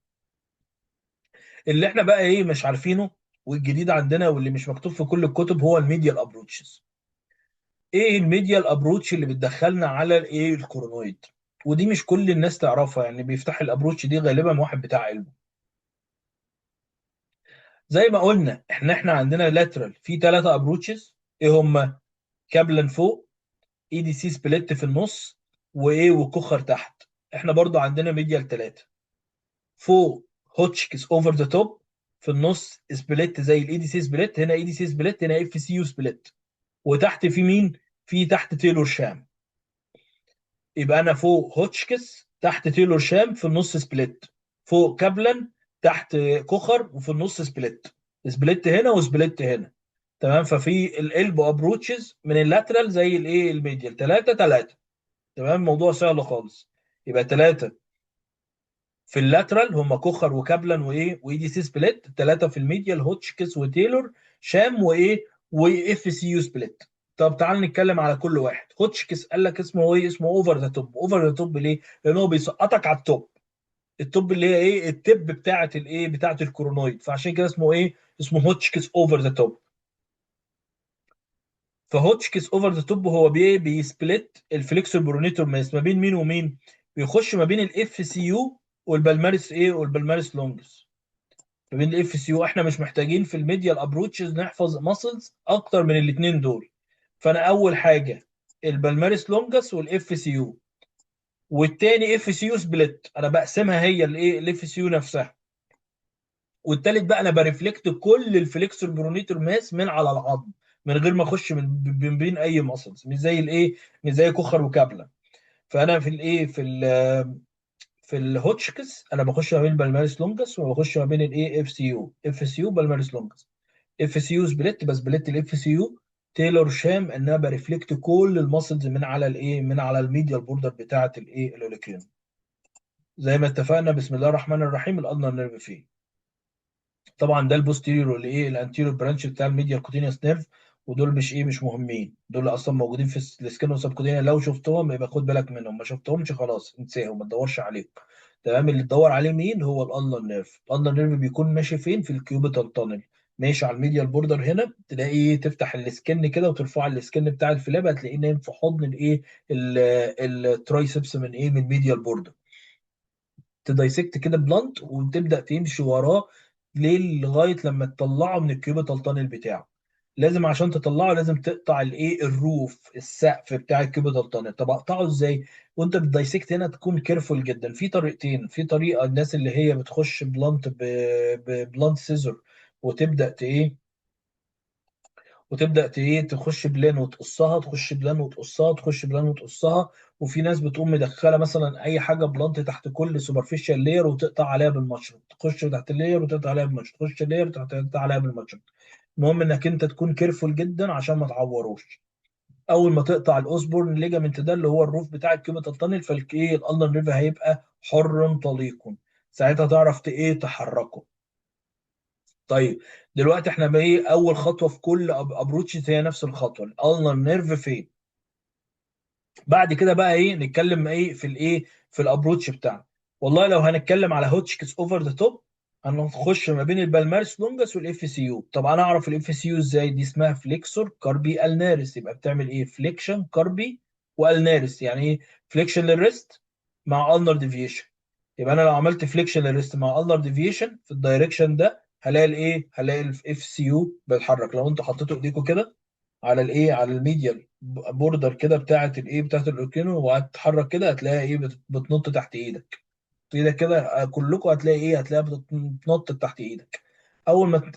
اللي احنا بقى ايه مش عارفينه والجديد عندنا واللي مش مكتوب في كل الكتب هو ال medial approaches. ايه ال medial approach اللي بتدخلنا على الايه ال coronoid؟ ودي مش كل الناس تعرفها، يعني بيفتح ال approach دي غالبا واحد بتاع elbow. زي ما قلنا احنا عندنا lateral في 3 approaches، ايه هما؟ Kaplan فوق، ADC split في النص، وايه و Kocher تحت. احنا برضو عندنا medial 3، فوق Hotchkiss over the top، في النص split زي ال ADC split، هنا ADC split، هنا FCU split، وتحت في مين؟ في تحت Taylor Sham. يبقى انا فوق Hotchkiss، تحت Taylor Sham، في النص split، فوق Kaplan، تحت Kocher، وفي النص split، split هنا و split هنا، تمام. ففي ال elbow approaches من ال lateral زي الايه ال medial 3 3، تمام. الموضوع سهل خالص. يبقى 3 في ال lateral هم Kocher و Kaplan وايه و ADC split، 3 في ال medial Hotchkiss و Taylor Sham وايه و FCU split. طب تعال نتكلم على كل واحد. Hotchkiss قال لك اسمه ايه؟ اسمه over the top. over the top ليه؟ لان هو بيسقطك على ال top، ال top اللي هي ايه؟ ال tip بتاعه الايه؟ بتاعه ال coronoid، فعشان كده اسمه ايه؟ اسمه Hotchkiss over the top. ف Hotchkiss over the top هو بي split ال flexor pronator mass ما بين مين ومين؟ بيخش ما بين ال FCU وال palmaris ايه؟ وال palmaris longus. ما بين ال FCU. احنا مش محتاجين في ال medial approaches نحفظ muscles اكتر من الاثنين دول. فانا اول حاجة ال palmaris longus وال FCU، والتاني FCU split، انا بقسمها هي الايه؟ ال FCU نفسها. والتالت بقى انا ب reflect كل ال flexor pronator mass من على العظم من غير ما اخش من بين اي muscles، مش زي الايه؟ مش زي Kocher و Kaplan. فانا في الايه؟ في ال Hotchkiss انا بخش ما بين palmaris longus وبخش ما بين الايه؟ اف سي يو، اف سي يو بالمارس لونجس، اف سي يو سبليت، ب split ال FCU. Taylor Sham ان انا ب reflect كل ال muscles من على الايه؟ من على ال medial border بتاعه الايه؟ ال olecranon. زي ما اتفقنا بسم الله الرحمن الرحيم ال ulnar nerve فين؟ طبعا ده ال posterior والايه؟ ال anterior branch بتاع ال medial cutaneous nerve، ودول مش ايه؟ مش مهمين، دول اصلا موجودين في ال skin وال subcutaneous، لو شفتهم يبقى خد بالك منهم، ما شفتهمش خلاص انساهم، ما تدورش عليهم، تمام. اللي تدور عليه مين؟ هو ال ulnar nerve. ال ulnar nerve بيكون ماشي فين؟ في ال cubital tunnel، ماشي على ال medial border هنا، تلاقيه تفتح ال skin كده وترفع ال skin بتاع ال flap، هتلاقيه نايم في حضن الايه؟ ال triceps من ايه؟ من ال medial border. ت dissect كده blunt وتبدا تمشي وراه ليه؟ لغاية لما تطلعه من ال cubital tunnel بتاعه. لازم عشان تطلعه لازم تقطع الايه؟ ال roof، السقف بتاع ال cubital tunnel. طب اقطعه ازاي؟ وانت بت dissect هنا تكون careful جدا. في طريقتين، في طريقه الناس اللي هي بتخش blunt ب blunt scissor وتبدا ايه؟ وتبدا ايه؟ تخش plane وتقصها، تخش plane وتقصها، تخش plane وتقصها. وفي ناس بتقوم مدخله مثلا اي حاجة blunt تحت كل superficial layer وتقطع عليها بالمشرط، تخش تحت ال layer وتقطع عليها بالمشرط، تخش layer وتقطع عليها بالمشرط. المهم انك انت تكون careful جدا عشان ما تعوروش. اول ما تقطع ال Osborne ligament ده اللي هو ال roof بتاع ال cubital tunnel، فالاية ال ulnar nerve هيبقى حر طليق، ساعتها تعرف ايه؟ تحركه. طيب دلوقتي احنا بايه؟ اول خطوة في كل approach هي نفس الخطوة، ال ulnar nerve فين؟ بعد كده بقى ايه؟ نتكلم ايه في الايه؟ في ال approach بتاعنا. والله لو هنتكلم على Hotchkiss over the top، هنخش ما بين ال palmaris longus وال FCU. طب انا اعرف ال FCU ازاي؟ دي اسمها flexor carpi ulnaris، يبقى بتعمل ايه؟ flexion carpi و ulnaris. يعني ايه flexion لل wrist مع ulnar deviation؟ يبقى انا لو عملت flexion لل wrist مع ulnar deviation في ال direction ده هلاقي الايه؟ هلاقي ال FCU بيتحرك. لو انتوا حطيتوا ايديكم كده على الايه، على ال medial border كده بتاعه الايه، بتاعه ال olecranon، وهتتحرك كده هتلاقيها ايه؟ بتنط تحت ايدك. ايدك كده كلكم هتلاقي ايه؟ هتلاقيها بتنط تحت ايدك. اول ما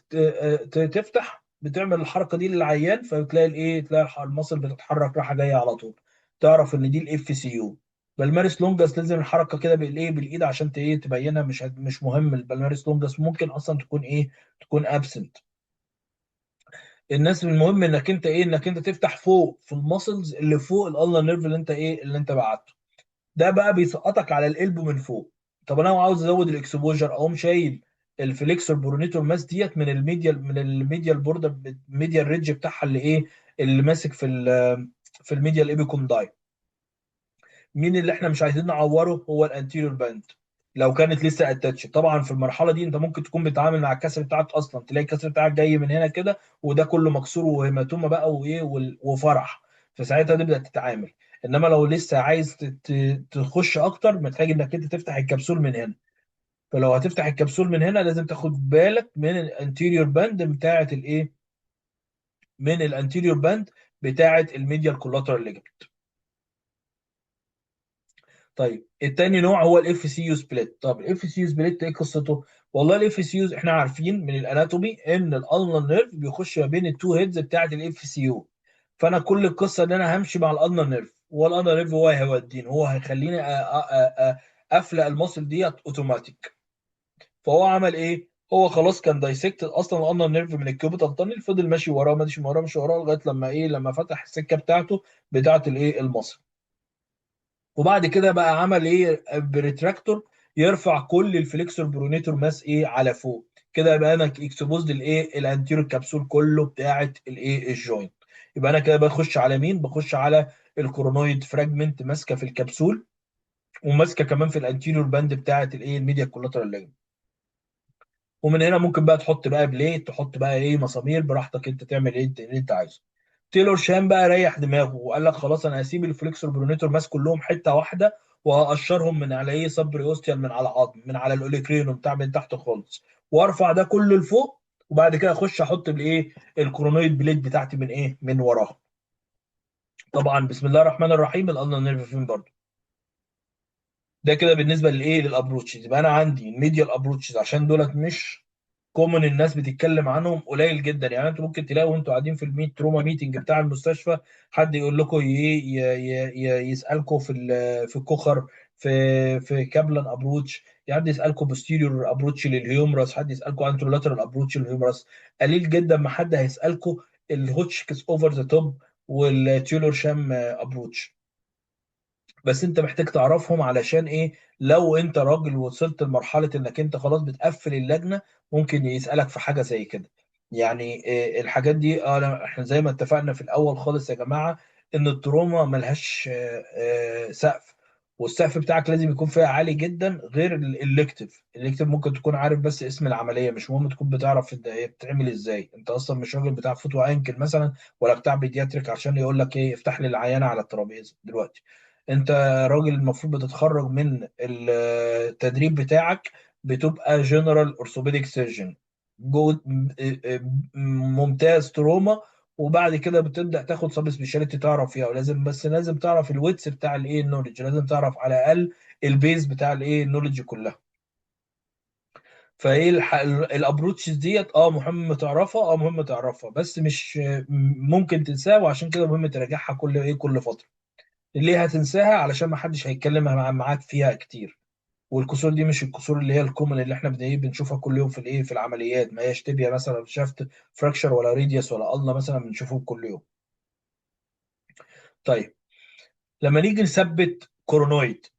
تفتح بتعمل الحركة دي للعيان، فبتلاقي الايه؟ تلاقي ال muscle بتتحرك رايحة جاية على طول، تعرف ان دي الاف سي يو. palmaris longus لازم الحركة كده بالايه؟ بالايد عشان ايه؟ تبينها. مش مهم ال palmaris longus ممكن اصلا تكون ايه؟ تكون absent. الناس المهم انك انت ايه؟ انك انت تفتح فوق في ال muscles اللي فوق ال ulnar nerve اللي انت ايه؟ اللي انت بعته ده بقى بيسقطك على ال elbow من فوق. طب انا لو عاوز ازود ال exposure اقوم شايل ال flexor pronator mass ديت من ال medial، من ال medial border، ال medial ridge بتاعها اللي ايه؟ اللي ماسك في في ال medial epicondyle. مين اللي احنا مش عايزين نعوره؟ هو ال anterior band لو كانت لسه attached. طبعا في المرحلة دي انت ممكن تكون بتتعامل مع الكسر بتاعك اصلا، تلاقي الكسر بتاعك جاي من هنا كده وده كله مكسور و hematoma بقى وايه وفرح، فساعتها تبدا تتعامل. انما لو لسه عايز تخش اكتر محتاج انك انت تفتح الكبسول من هنا. فلو هتفتح الكبسول من هنا لازم تاخد بالك من ال anterior band بتاعه الايه؟ من ال anterior band بتاعه ال medial collateral ligament. طيب التاني نوع هو ال FCU split. طب ال FCU split ايه قصته؟ والله ال FCU احنا عارفين من ال anatomy ان ال ulnar nerve بيخش ما بين ال two heads بتاعه ال FCU. فانا كل القصة ان انا همشي مع ال ulnar nerve، وال ulnar nerve هو هيوديني، هو هيخليني افلق ال muscle ديت اوتوماتيك. فهو عمل ايه؟ هو خلاص كان dissect اصلا ال ulnar nerve من ال cubital tunnel، فضل ماشي وراه ماشي وراه ماشي وراه لغاية لما ايه؟ لما فتح السكة بتاعته بتاعه الايه؟ ال muscle. وبعد كده بقى عمل ايه؟ ب retractor يرفع كل ال flexor pronator mass ايه؟ على فوق كده. يبقى انا exposed الايه؟ ال anterior capsule كله بتاعه الايه؟ ال joint. يبقى انا كده بخش على مين؟ بخش على ال coronoid fragment ماسكه في الكبسول وماسكه كمان في ال anterior band بتاعه الايه؟ ال medial collateral ligament. ومن هنا ممكن بقى تحط بقى plate، تحط بقى ايه؟ مسامير براحتك، انت تعمل ايه اللي انت عايزه. Taylor Sham بقى ريح دماغه وقال لك خلاص انا هسيب ال flexor pronator mass كلهم حتة واحدة وهقشرهم من على ايه؟ subperiosteal من على عظم من على ال olecranon بتاع من تحت خالص، وارفع ده كله لفوق، وبعد كده اخش احط بالايه؟ ال coronoid plate بتاعتي من ايه؟ من وراها. طبعا بسم الله الرحمن الرحيم ال ulnar nerve فين برضه. ده كده بالنسبة للايه؟ لل approaches. يبقى انا عندي ال medial approaches عشان دولت مش common الناس بتتكلم عنهم قليل جدا. يعني انتوا ممكن تلاقوا وانتوا قاعدين في ال meet trauma meeting بتاع المستشفى حد يقول لكم يسالكم في في Kocher، في Kaplan approach، يعني حد يسالكم posterior approach لل humerus، حد يسالكم anterolateral approach لل humerus. قليل جدا ما حد هيسالكم ال Hotchkiss over the top وال Taylor Sham approach. بس انت محتاج تعرفهم علشان ايه؟ لو انت راجل وصلت لمرحلة انك انت خلاص بتقفل اللجنة ممكن يسالك في حاجة زي كده. يعني إيه الحاجات دي؟ احنا زي ما اتفقنا في الاول خالص يا جماعة ان ال trauma ملهاش سقف، والسقف بتاعك لازم يكون فيها عالي جدا. غير ال elective، ال elective ممكن تكون عارف بس اسم العملية، مش مهم تكون بتعرف هي بتتعمل ازاي. انت اصلا مش راجل بتاع foot و ankle مثلا ولا بتاع pediatric عشان يقول لك ايه افتح لي العيانه على الترابيزة دلوقتي. انت راجل المفروض بتتخرج من التدريب بتاعك بتبقى general orthopedic surgeon good ممتاز trauma، وبعد كده بتبدا تاخد sub specialty تعرف فيها. ولازم بس لازم تعرف ال width بتاع الايه؟ ال knowledge. لازم تعرف على الاقل ال base بتاع الايه؟ ال knowledge كلها. فايه ال approaches ديت؟ مهم تعرفها، مهم تعرفها، بس مش ممكن تنساها، وعشان كده مهم تراجعها كل ايه؟ كل فترة. ليه هتنساها؟ علشان ما حدش هيتكلم معاك فيها كتير. والكسور دي مش الكسور اللي هي ال common اللي احنا بنشوفها كل يوم في الايه؟ في العمليات. ما هياش tibia مثلا shaft fracture ولا radius ولا ulna مثلا بنشوفهم كل يوم. طيب لما نيجي نثبت coronoid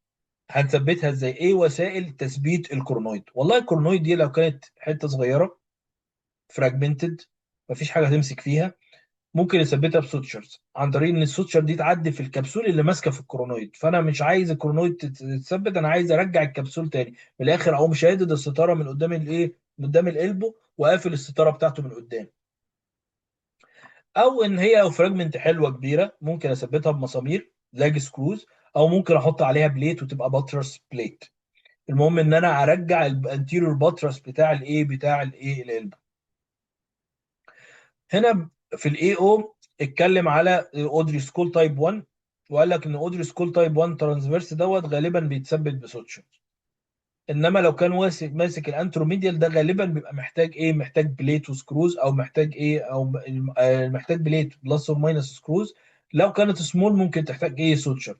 هنثبتها ازاي؟ ايه وسائل تثبيت ال coronoid؟ والله ال coronoid دي لو كانت حتة صغيرة fragmented مفيش حاجة تمسك فيها، ممكن يثبتها ب sutures عن طريق ان ال suture دي تعدي في الكبسول اللي ماسكه في ال coronoid. فانا مش عايز ال coronoid تتثبت، انا عايز ارجع الكبسول تاني. من الاخر اقوم شادد الستارة من قدام الايه، من قدام ال elbow، وقافل الستارة بتاعته من قدام. او ان هي لو fragment حلوة كبيرة ممكن اثبتها بمسامير lag screws، او ممكن احط عليها plate وتبقى buttress plate. المهم ان انا ارجع ال anterior buttress بتاع الايه، بتاع الايه، ال elbow. هنا في ال AO اتكلم على O'Driscoll type 1، وقال لك ان O'Driscoll type 1 transverse دوت غالبا بيتثبت ب suture، انما لو كان ماسك ال anteromedial ده غالبا بيبقى محتاج ايه، محتاج plate و screws، او محتاج ايه، او محتاج plate plus or minus screws. لو كانت سمول ممكن تحتاج ايه، suture.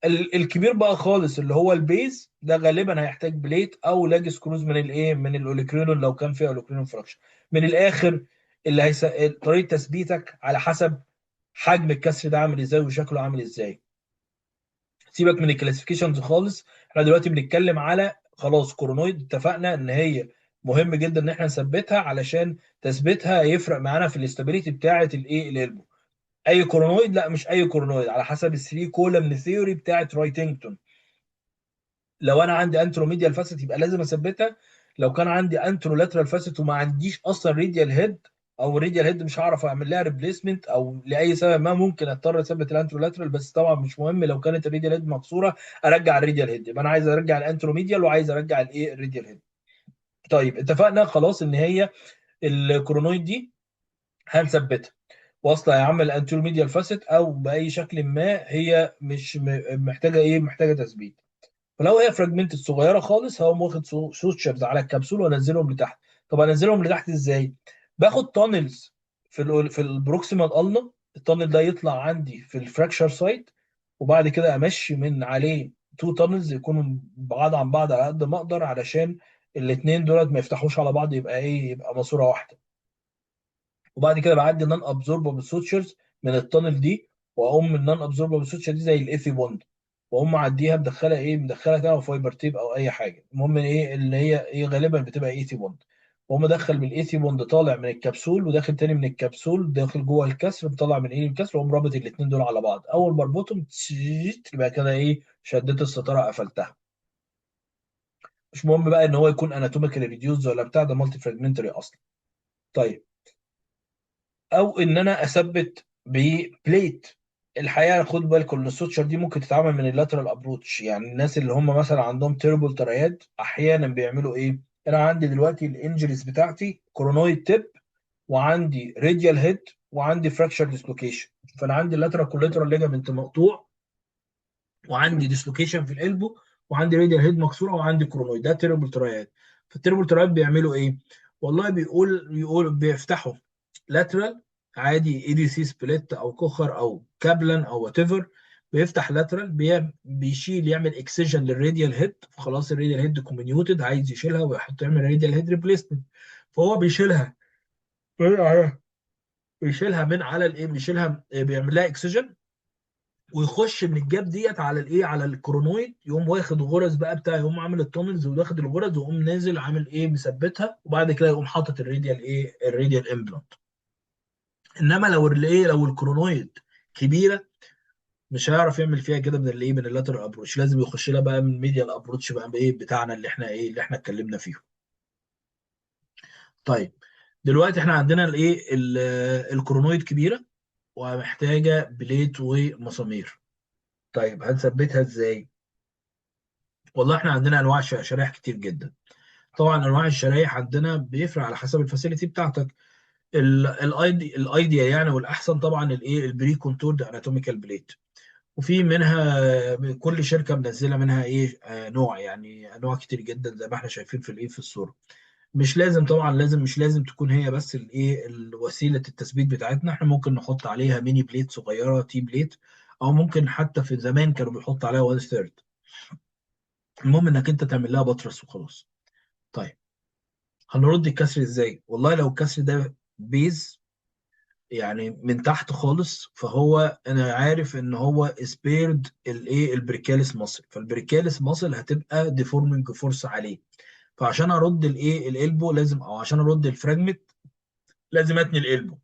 الكبير بقى خالص اللي هو ال base ده غالبا هيحتاج plate او lag screws من الايه، من ال olecranon لو كان فيها olecranon fracture. من الاخر اللي طريقه تثبيتك على حسب حجم الكسر ده عامل ازاي وشكله عامل ازاي. سيبك من ال classifications خالص، احنا دلوقتي بنتكلم على خلاص coronoid، اتفقنا ان هي مهم جدا ان احنا نثبتها علشان تثبيتها يفرق معانا في ال stability بتاعه الايه، ال elbow. اي coronoid؟ لا مش اي coronoid، على حسب ال three column theory بتاعه Wrightington. لو انا عندي anteromedial facet يبقى لازم اثبتها. لو كان عندي anterolateral facet وما عنديش اصلا radial head، او ال radial head مش هعرف اعمل لها replacement او لاي سبب ما، ممكن اضطر اثبت ال anterolateral، بس طبعا مش مهم. لو كانت ال radial head مكسورة ارجع ال radial head، يبقى انا عايز ارجع ال anteromedial وعايز ارجع الايه، ال radial head. طيب اتفقنا خلاص ان هي ال coronoid دي هنثبتها واصله يا عم ال anteromedial facet او باي شكل ما هي مش محتاجه ايه، محتاجه تثبيت. فلو هي fragment صغيرة خالص هقوم واخد sutures على الكبسول وانزلهم لتحت. طب انزلهم لتحت ازاي؟ باخد tunnels في ال proximal ulna، ال tunnel ده يطلع عندي في ال fracture site، وبعد كده امشي من عليه two tunnels يكونوا بعاد عن بعض على قد ما اقدر، علشان الاثنين دولت ما يفتحوش على بعض، يبقى ايه، يبقى ماسوره واحدة. وبعد كده بعدي non absorbable sutures من ال tunnel دي، واقوم ال non absorbable suture دي زي ال Ethibond، واقوم معديها مدخلها ايه، مدخلها كده fiber tape او اي حاجة، المهم ايه اللي هي ايه غالبا بتبقى Ethibond. واقوم مدخل بال Ethibond طالع من الكبسول وداخل تاني من الكبسول داخل جوه الكسر، بطلع من ايه الكسر، واقوم رابط الاثنين دول على بعض. اول ما اربطهم يبقى كده ايه، شديت الستارة قفلتها. مش مهم بقى ان هو يكون anatomically reduced ولا بتاع، ده multifragmentary اصلا. طيب او ان انا اثبت ب plate. الحقيقة خد بالكم ان ال suture دي ممكن تتعمل من ال lateral approach. يعني الناس اللي هم مثلا عندهم terrible triad احيانا بيعملوا ايه؟ انا عندي دلوقتي ال injuries بتاعتي coronoid tip، وعندي radial head، وعندي fracture dislocation. فانا عندي ال lateral collateral ligament مقطوع، وعندي dislocation في ال elbow، وعندي radial head مكسوره، وعندي coronoid. ده terrible triad. فال terrible triad بيعملوا ايه؟ والله بيقول بيفتحوا lateral عادي، ADC split او Kocher او Kaplan او whatever. بيفتح lateral، بيشيل يعمل excision لل radial head. خلاص ال radial head comminuted، عايز يشيلها ويحط يعمل radial head replacement، فهو بيشيلها، بيشيلها من على الايه، بيشيلها بيعمل لها excision، ويخش من ال gap ديت على الايه، على ال coronoid، يقوم واخد غرز بقى بتاع، يقوم عامل ال tunnels وواخد الغرز ويقوم نازل عامل ايه، مثبتها، وبعد كده يقوم حاطط ال radial ايه، ال radial implant. انما لو الايه، لو ال coronoid كبيرة مش هيعرف يعمل فيها كده من الايه، من ال lateral approach، لازم يخش لها بقى من medial approach بقى بايه بتاعنا اللي احنا ايه، اللي احنا اتكلمنا فيه. طيب دلوقتي احنا عندنا الايه، ال coronoid كبيرة ومحتاجة plate ومسامير. طيب هنثبتها ازاي؟ والله احنا عندنا انواع شرايح كتير جدا. طبعا انواع الشرايح عندنا بيفرق على حسب ال facility بتاعتك. ال idea يعني، والاحسن طبعا الايه، ال pre-contoured anatomical plate، وفي منها كل شركة منزله منها ايه، نوع، يعني انواع كتير جدا زي ما احنا شايفين في الايه، في الصورة. مش لازم طبعا، لازم مش لازم تكون هي بس الايه وسيلة التثبيت بتاعتنا. احنا ممكن نحط عليها mini plate صغيره، T plate، او ممكن حتى في زمان كانوا بيحطوا عليها 1 third. المهم انك انت تعمل لها buttress وخلاص. طيب هنرد الكسر ازاي؟ والله لو الكسر ده base يعني من تحت خالص، فهو انا عارف ان هو spared الايه، ال brachialis muscle، فال brachialis muscle هتبقى deforming force عليه. فعشان ارد الايه، ال elbow لازم، او عشان ارد ال fragment لازم اتني ال elbow.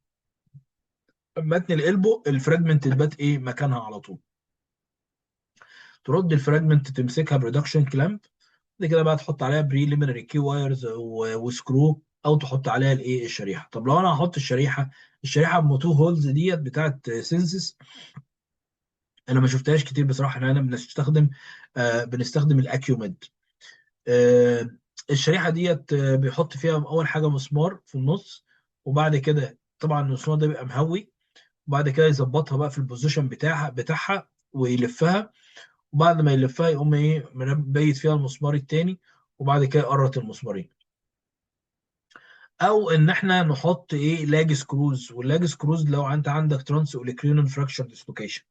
اما اتني ال elbow، ال fragment تبات ايه مكانها على طول. ترد ال fragment تمسكها ب reduction clamp. بعد كده بقى تحط عليها preliminary K wires و screw، او تحط عليها الايه الشريحه. طب لو انا هحط الشريحه، الشريحة ب two holes ديت بتاعت Synthes، انا ما شفتهاش كتير بصراحه، احنا بنستخدم ال Acumed. آه الشريحة ديت بيحط فيها اول حاجة مسمار في النص، وبعد كده طبعا المسمار ده بيبقى مهوي، وبعد كده يظبطها بقى في ال position بتاعها ويلفها، وبعد ما يلفها يقوم ايه مبيت فيها المسمار التاني، وبعد كده يقرط المسمارين. او ان احنا نحط ايه lag screws، وال lag screws لو انت عندك trans olecranon fracture dislocation.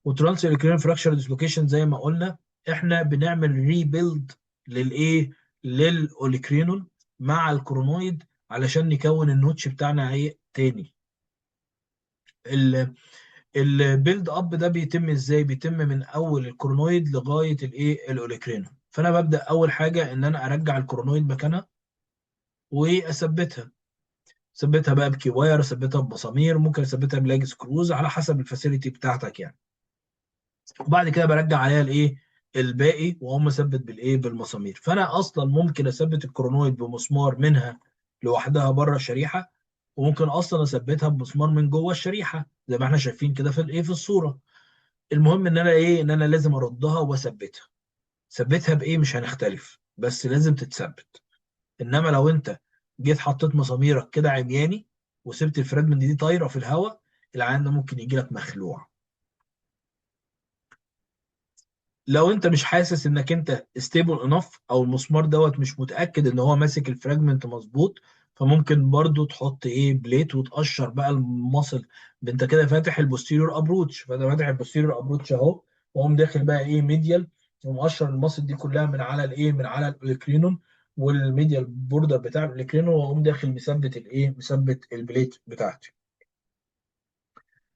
و trans olecranon fracture dislocation زي ما قلنا احنا بنعمل rebuild للايه لل olecranon مع ال coronoid علشان نكون ال notch بتاعنا ايه تاني. ال build up ده بيتم ازاي؟ بيتم من اول ال coronoid لغاية الايه ال olecranon. فانا ببدا اول حاجة ان انا ارجع ال coronoid مكانها واثبتها، ثبتها بقى ب K wire، ثبتها بمسامير، ممكن اثبتها ب lag screws على حسب ال facility بتاعتك يعني. وبعد كده برجع عليها الايه الباقي، واقوم مثبت بالايه بالمسامير. فانا اصلا ممكن اثبت ال coronoid بمسمار منها لوحدها بره الشريحه، وممكن اصلا اثبتها بمسمار من جوه الشريحة زي ما احنا شايفين كده في الايه في الصورة. المهم ان انا ايه، ان انا لازم اردها واثبتها. ثبتها بايه مش هنختلف، بس لازم تتثبت. انما لو انت جيت حطيت مساميرك كده عمياني وسبت ال fragment دي طايره في الهواء، العيان ده ممكن يجي لك مخلوع. لو انت مش حاسس انك انت stable enough، او المسمار دوت مش متاكد ان هو ماسك ال fragment مظبوط، فممكن برضو تحط ايه plate وتقشر بقى ال muscle. انت كده فاتح ال posterior approach، فانت فاتح ال posterior approach اهو، وقوم داخل بقى ايه medial، ومقشر ال muscle دي كلها من على الايه من على ال olecranon وال medial border بتاع ال olecranon، واقوم داخل مثبت الايه مثبت ال plate بتاعتي.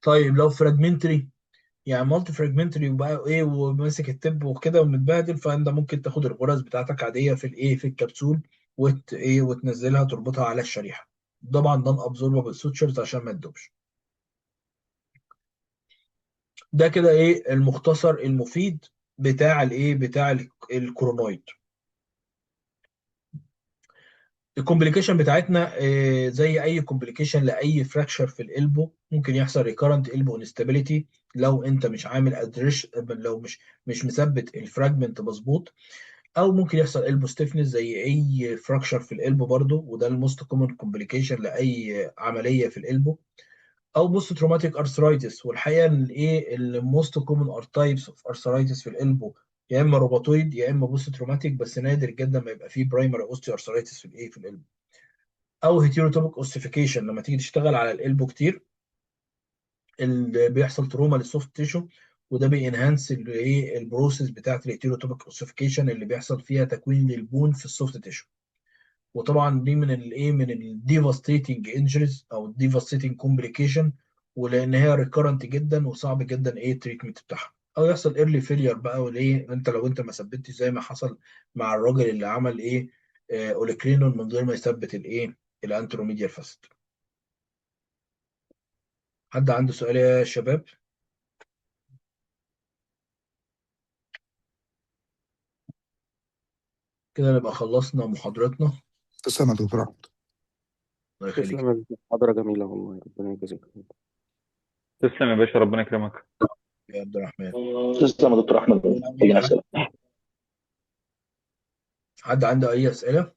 طيب لو fragmentary، يعني multi fragmentary وبقى ايه وماسك ال tip وكده ومتبهدل، فانت ممكن تاخد الغرز بتاعتك عادية في الايه في الكبسول وت ايه وتنزلها تربطها على الشريحة. طبعا non absorbable sutures عشان ما تدوبش. ده كده ايه المختصر المفيد بتاع الايه بتاع ال coronoid. ال complication بتاعتنا زي اي complication لاي fracture في ال elbow، ممكن يحصل recurrent elbow instability لو انت مش عامل ادريش، لو مش مثبت ال fragment مظبوط، او ممكن يحصل elbow stiffness زي اي fracture في ال elbow برضو، وده ال most common complication لاي عملية في ال elbow، او post traumatic arthritis. والحقيقة ان الايه ال most common types of arthritis في ال elbow يا اما روماتويد يا اما post traumatic، بس نادر جدا ما يبقى فيه primary osteoarthritis في الايه في ال elbow. او heterotopic ossification لما تيجي تشتغل على ال elbow كتير اللي بيحصل trauma لل soft tissue، وده بي enhance الايه ال process بتاعت ال heterotopic ossification اللي بيحصل فيها تكوين لل bone في ال soft tissue. وطبعا دي من الايه من ال devastating injuries او ال devastating complication، ولان هي recurrent جدا وصعب جدا ايه ال treatment بتاعها، او يحصل early failure بقى. والايه انت لو انت ما ثبتش زي ما حصل مع الراجل اللي عمل ايه olecranon من غير ما يثبت الايه ال anteromedial facet. حد عنده سؤال يا شباب؟ كده نبقى خلصنا محاضرتنا. تسلم يا دكتور احمد. الله يخليك. تسلم يا دكتور، محاضرة جميلة والله، ربنا يجازيك. تسلم يا باشا، ربنا يكرمك. يا عبد الرحمن. تسلم يا دكتور احمد. أي أي حد أسئلة؟ حد عنده اي اسئلة؟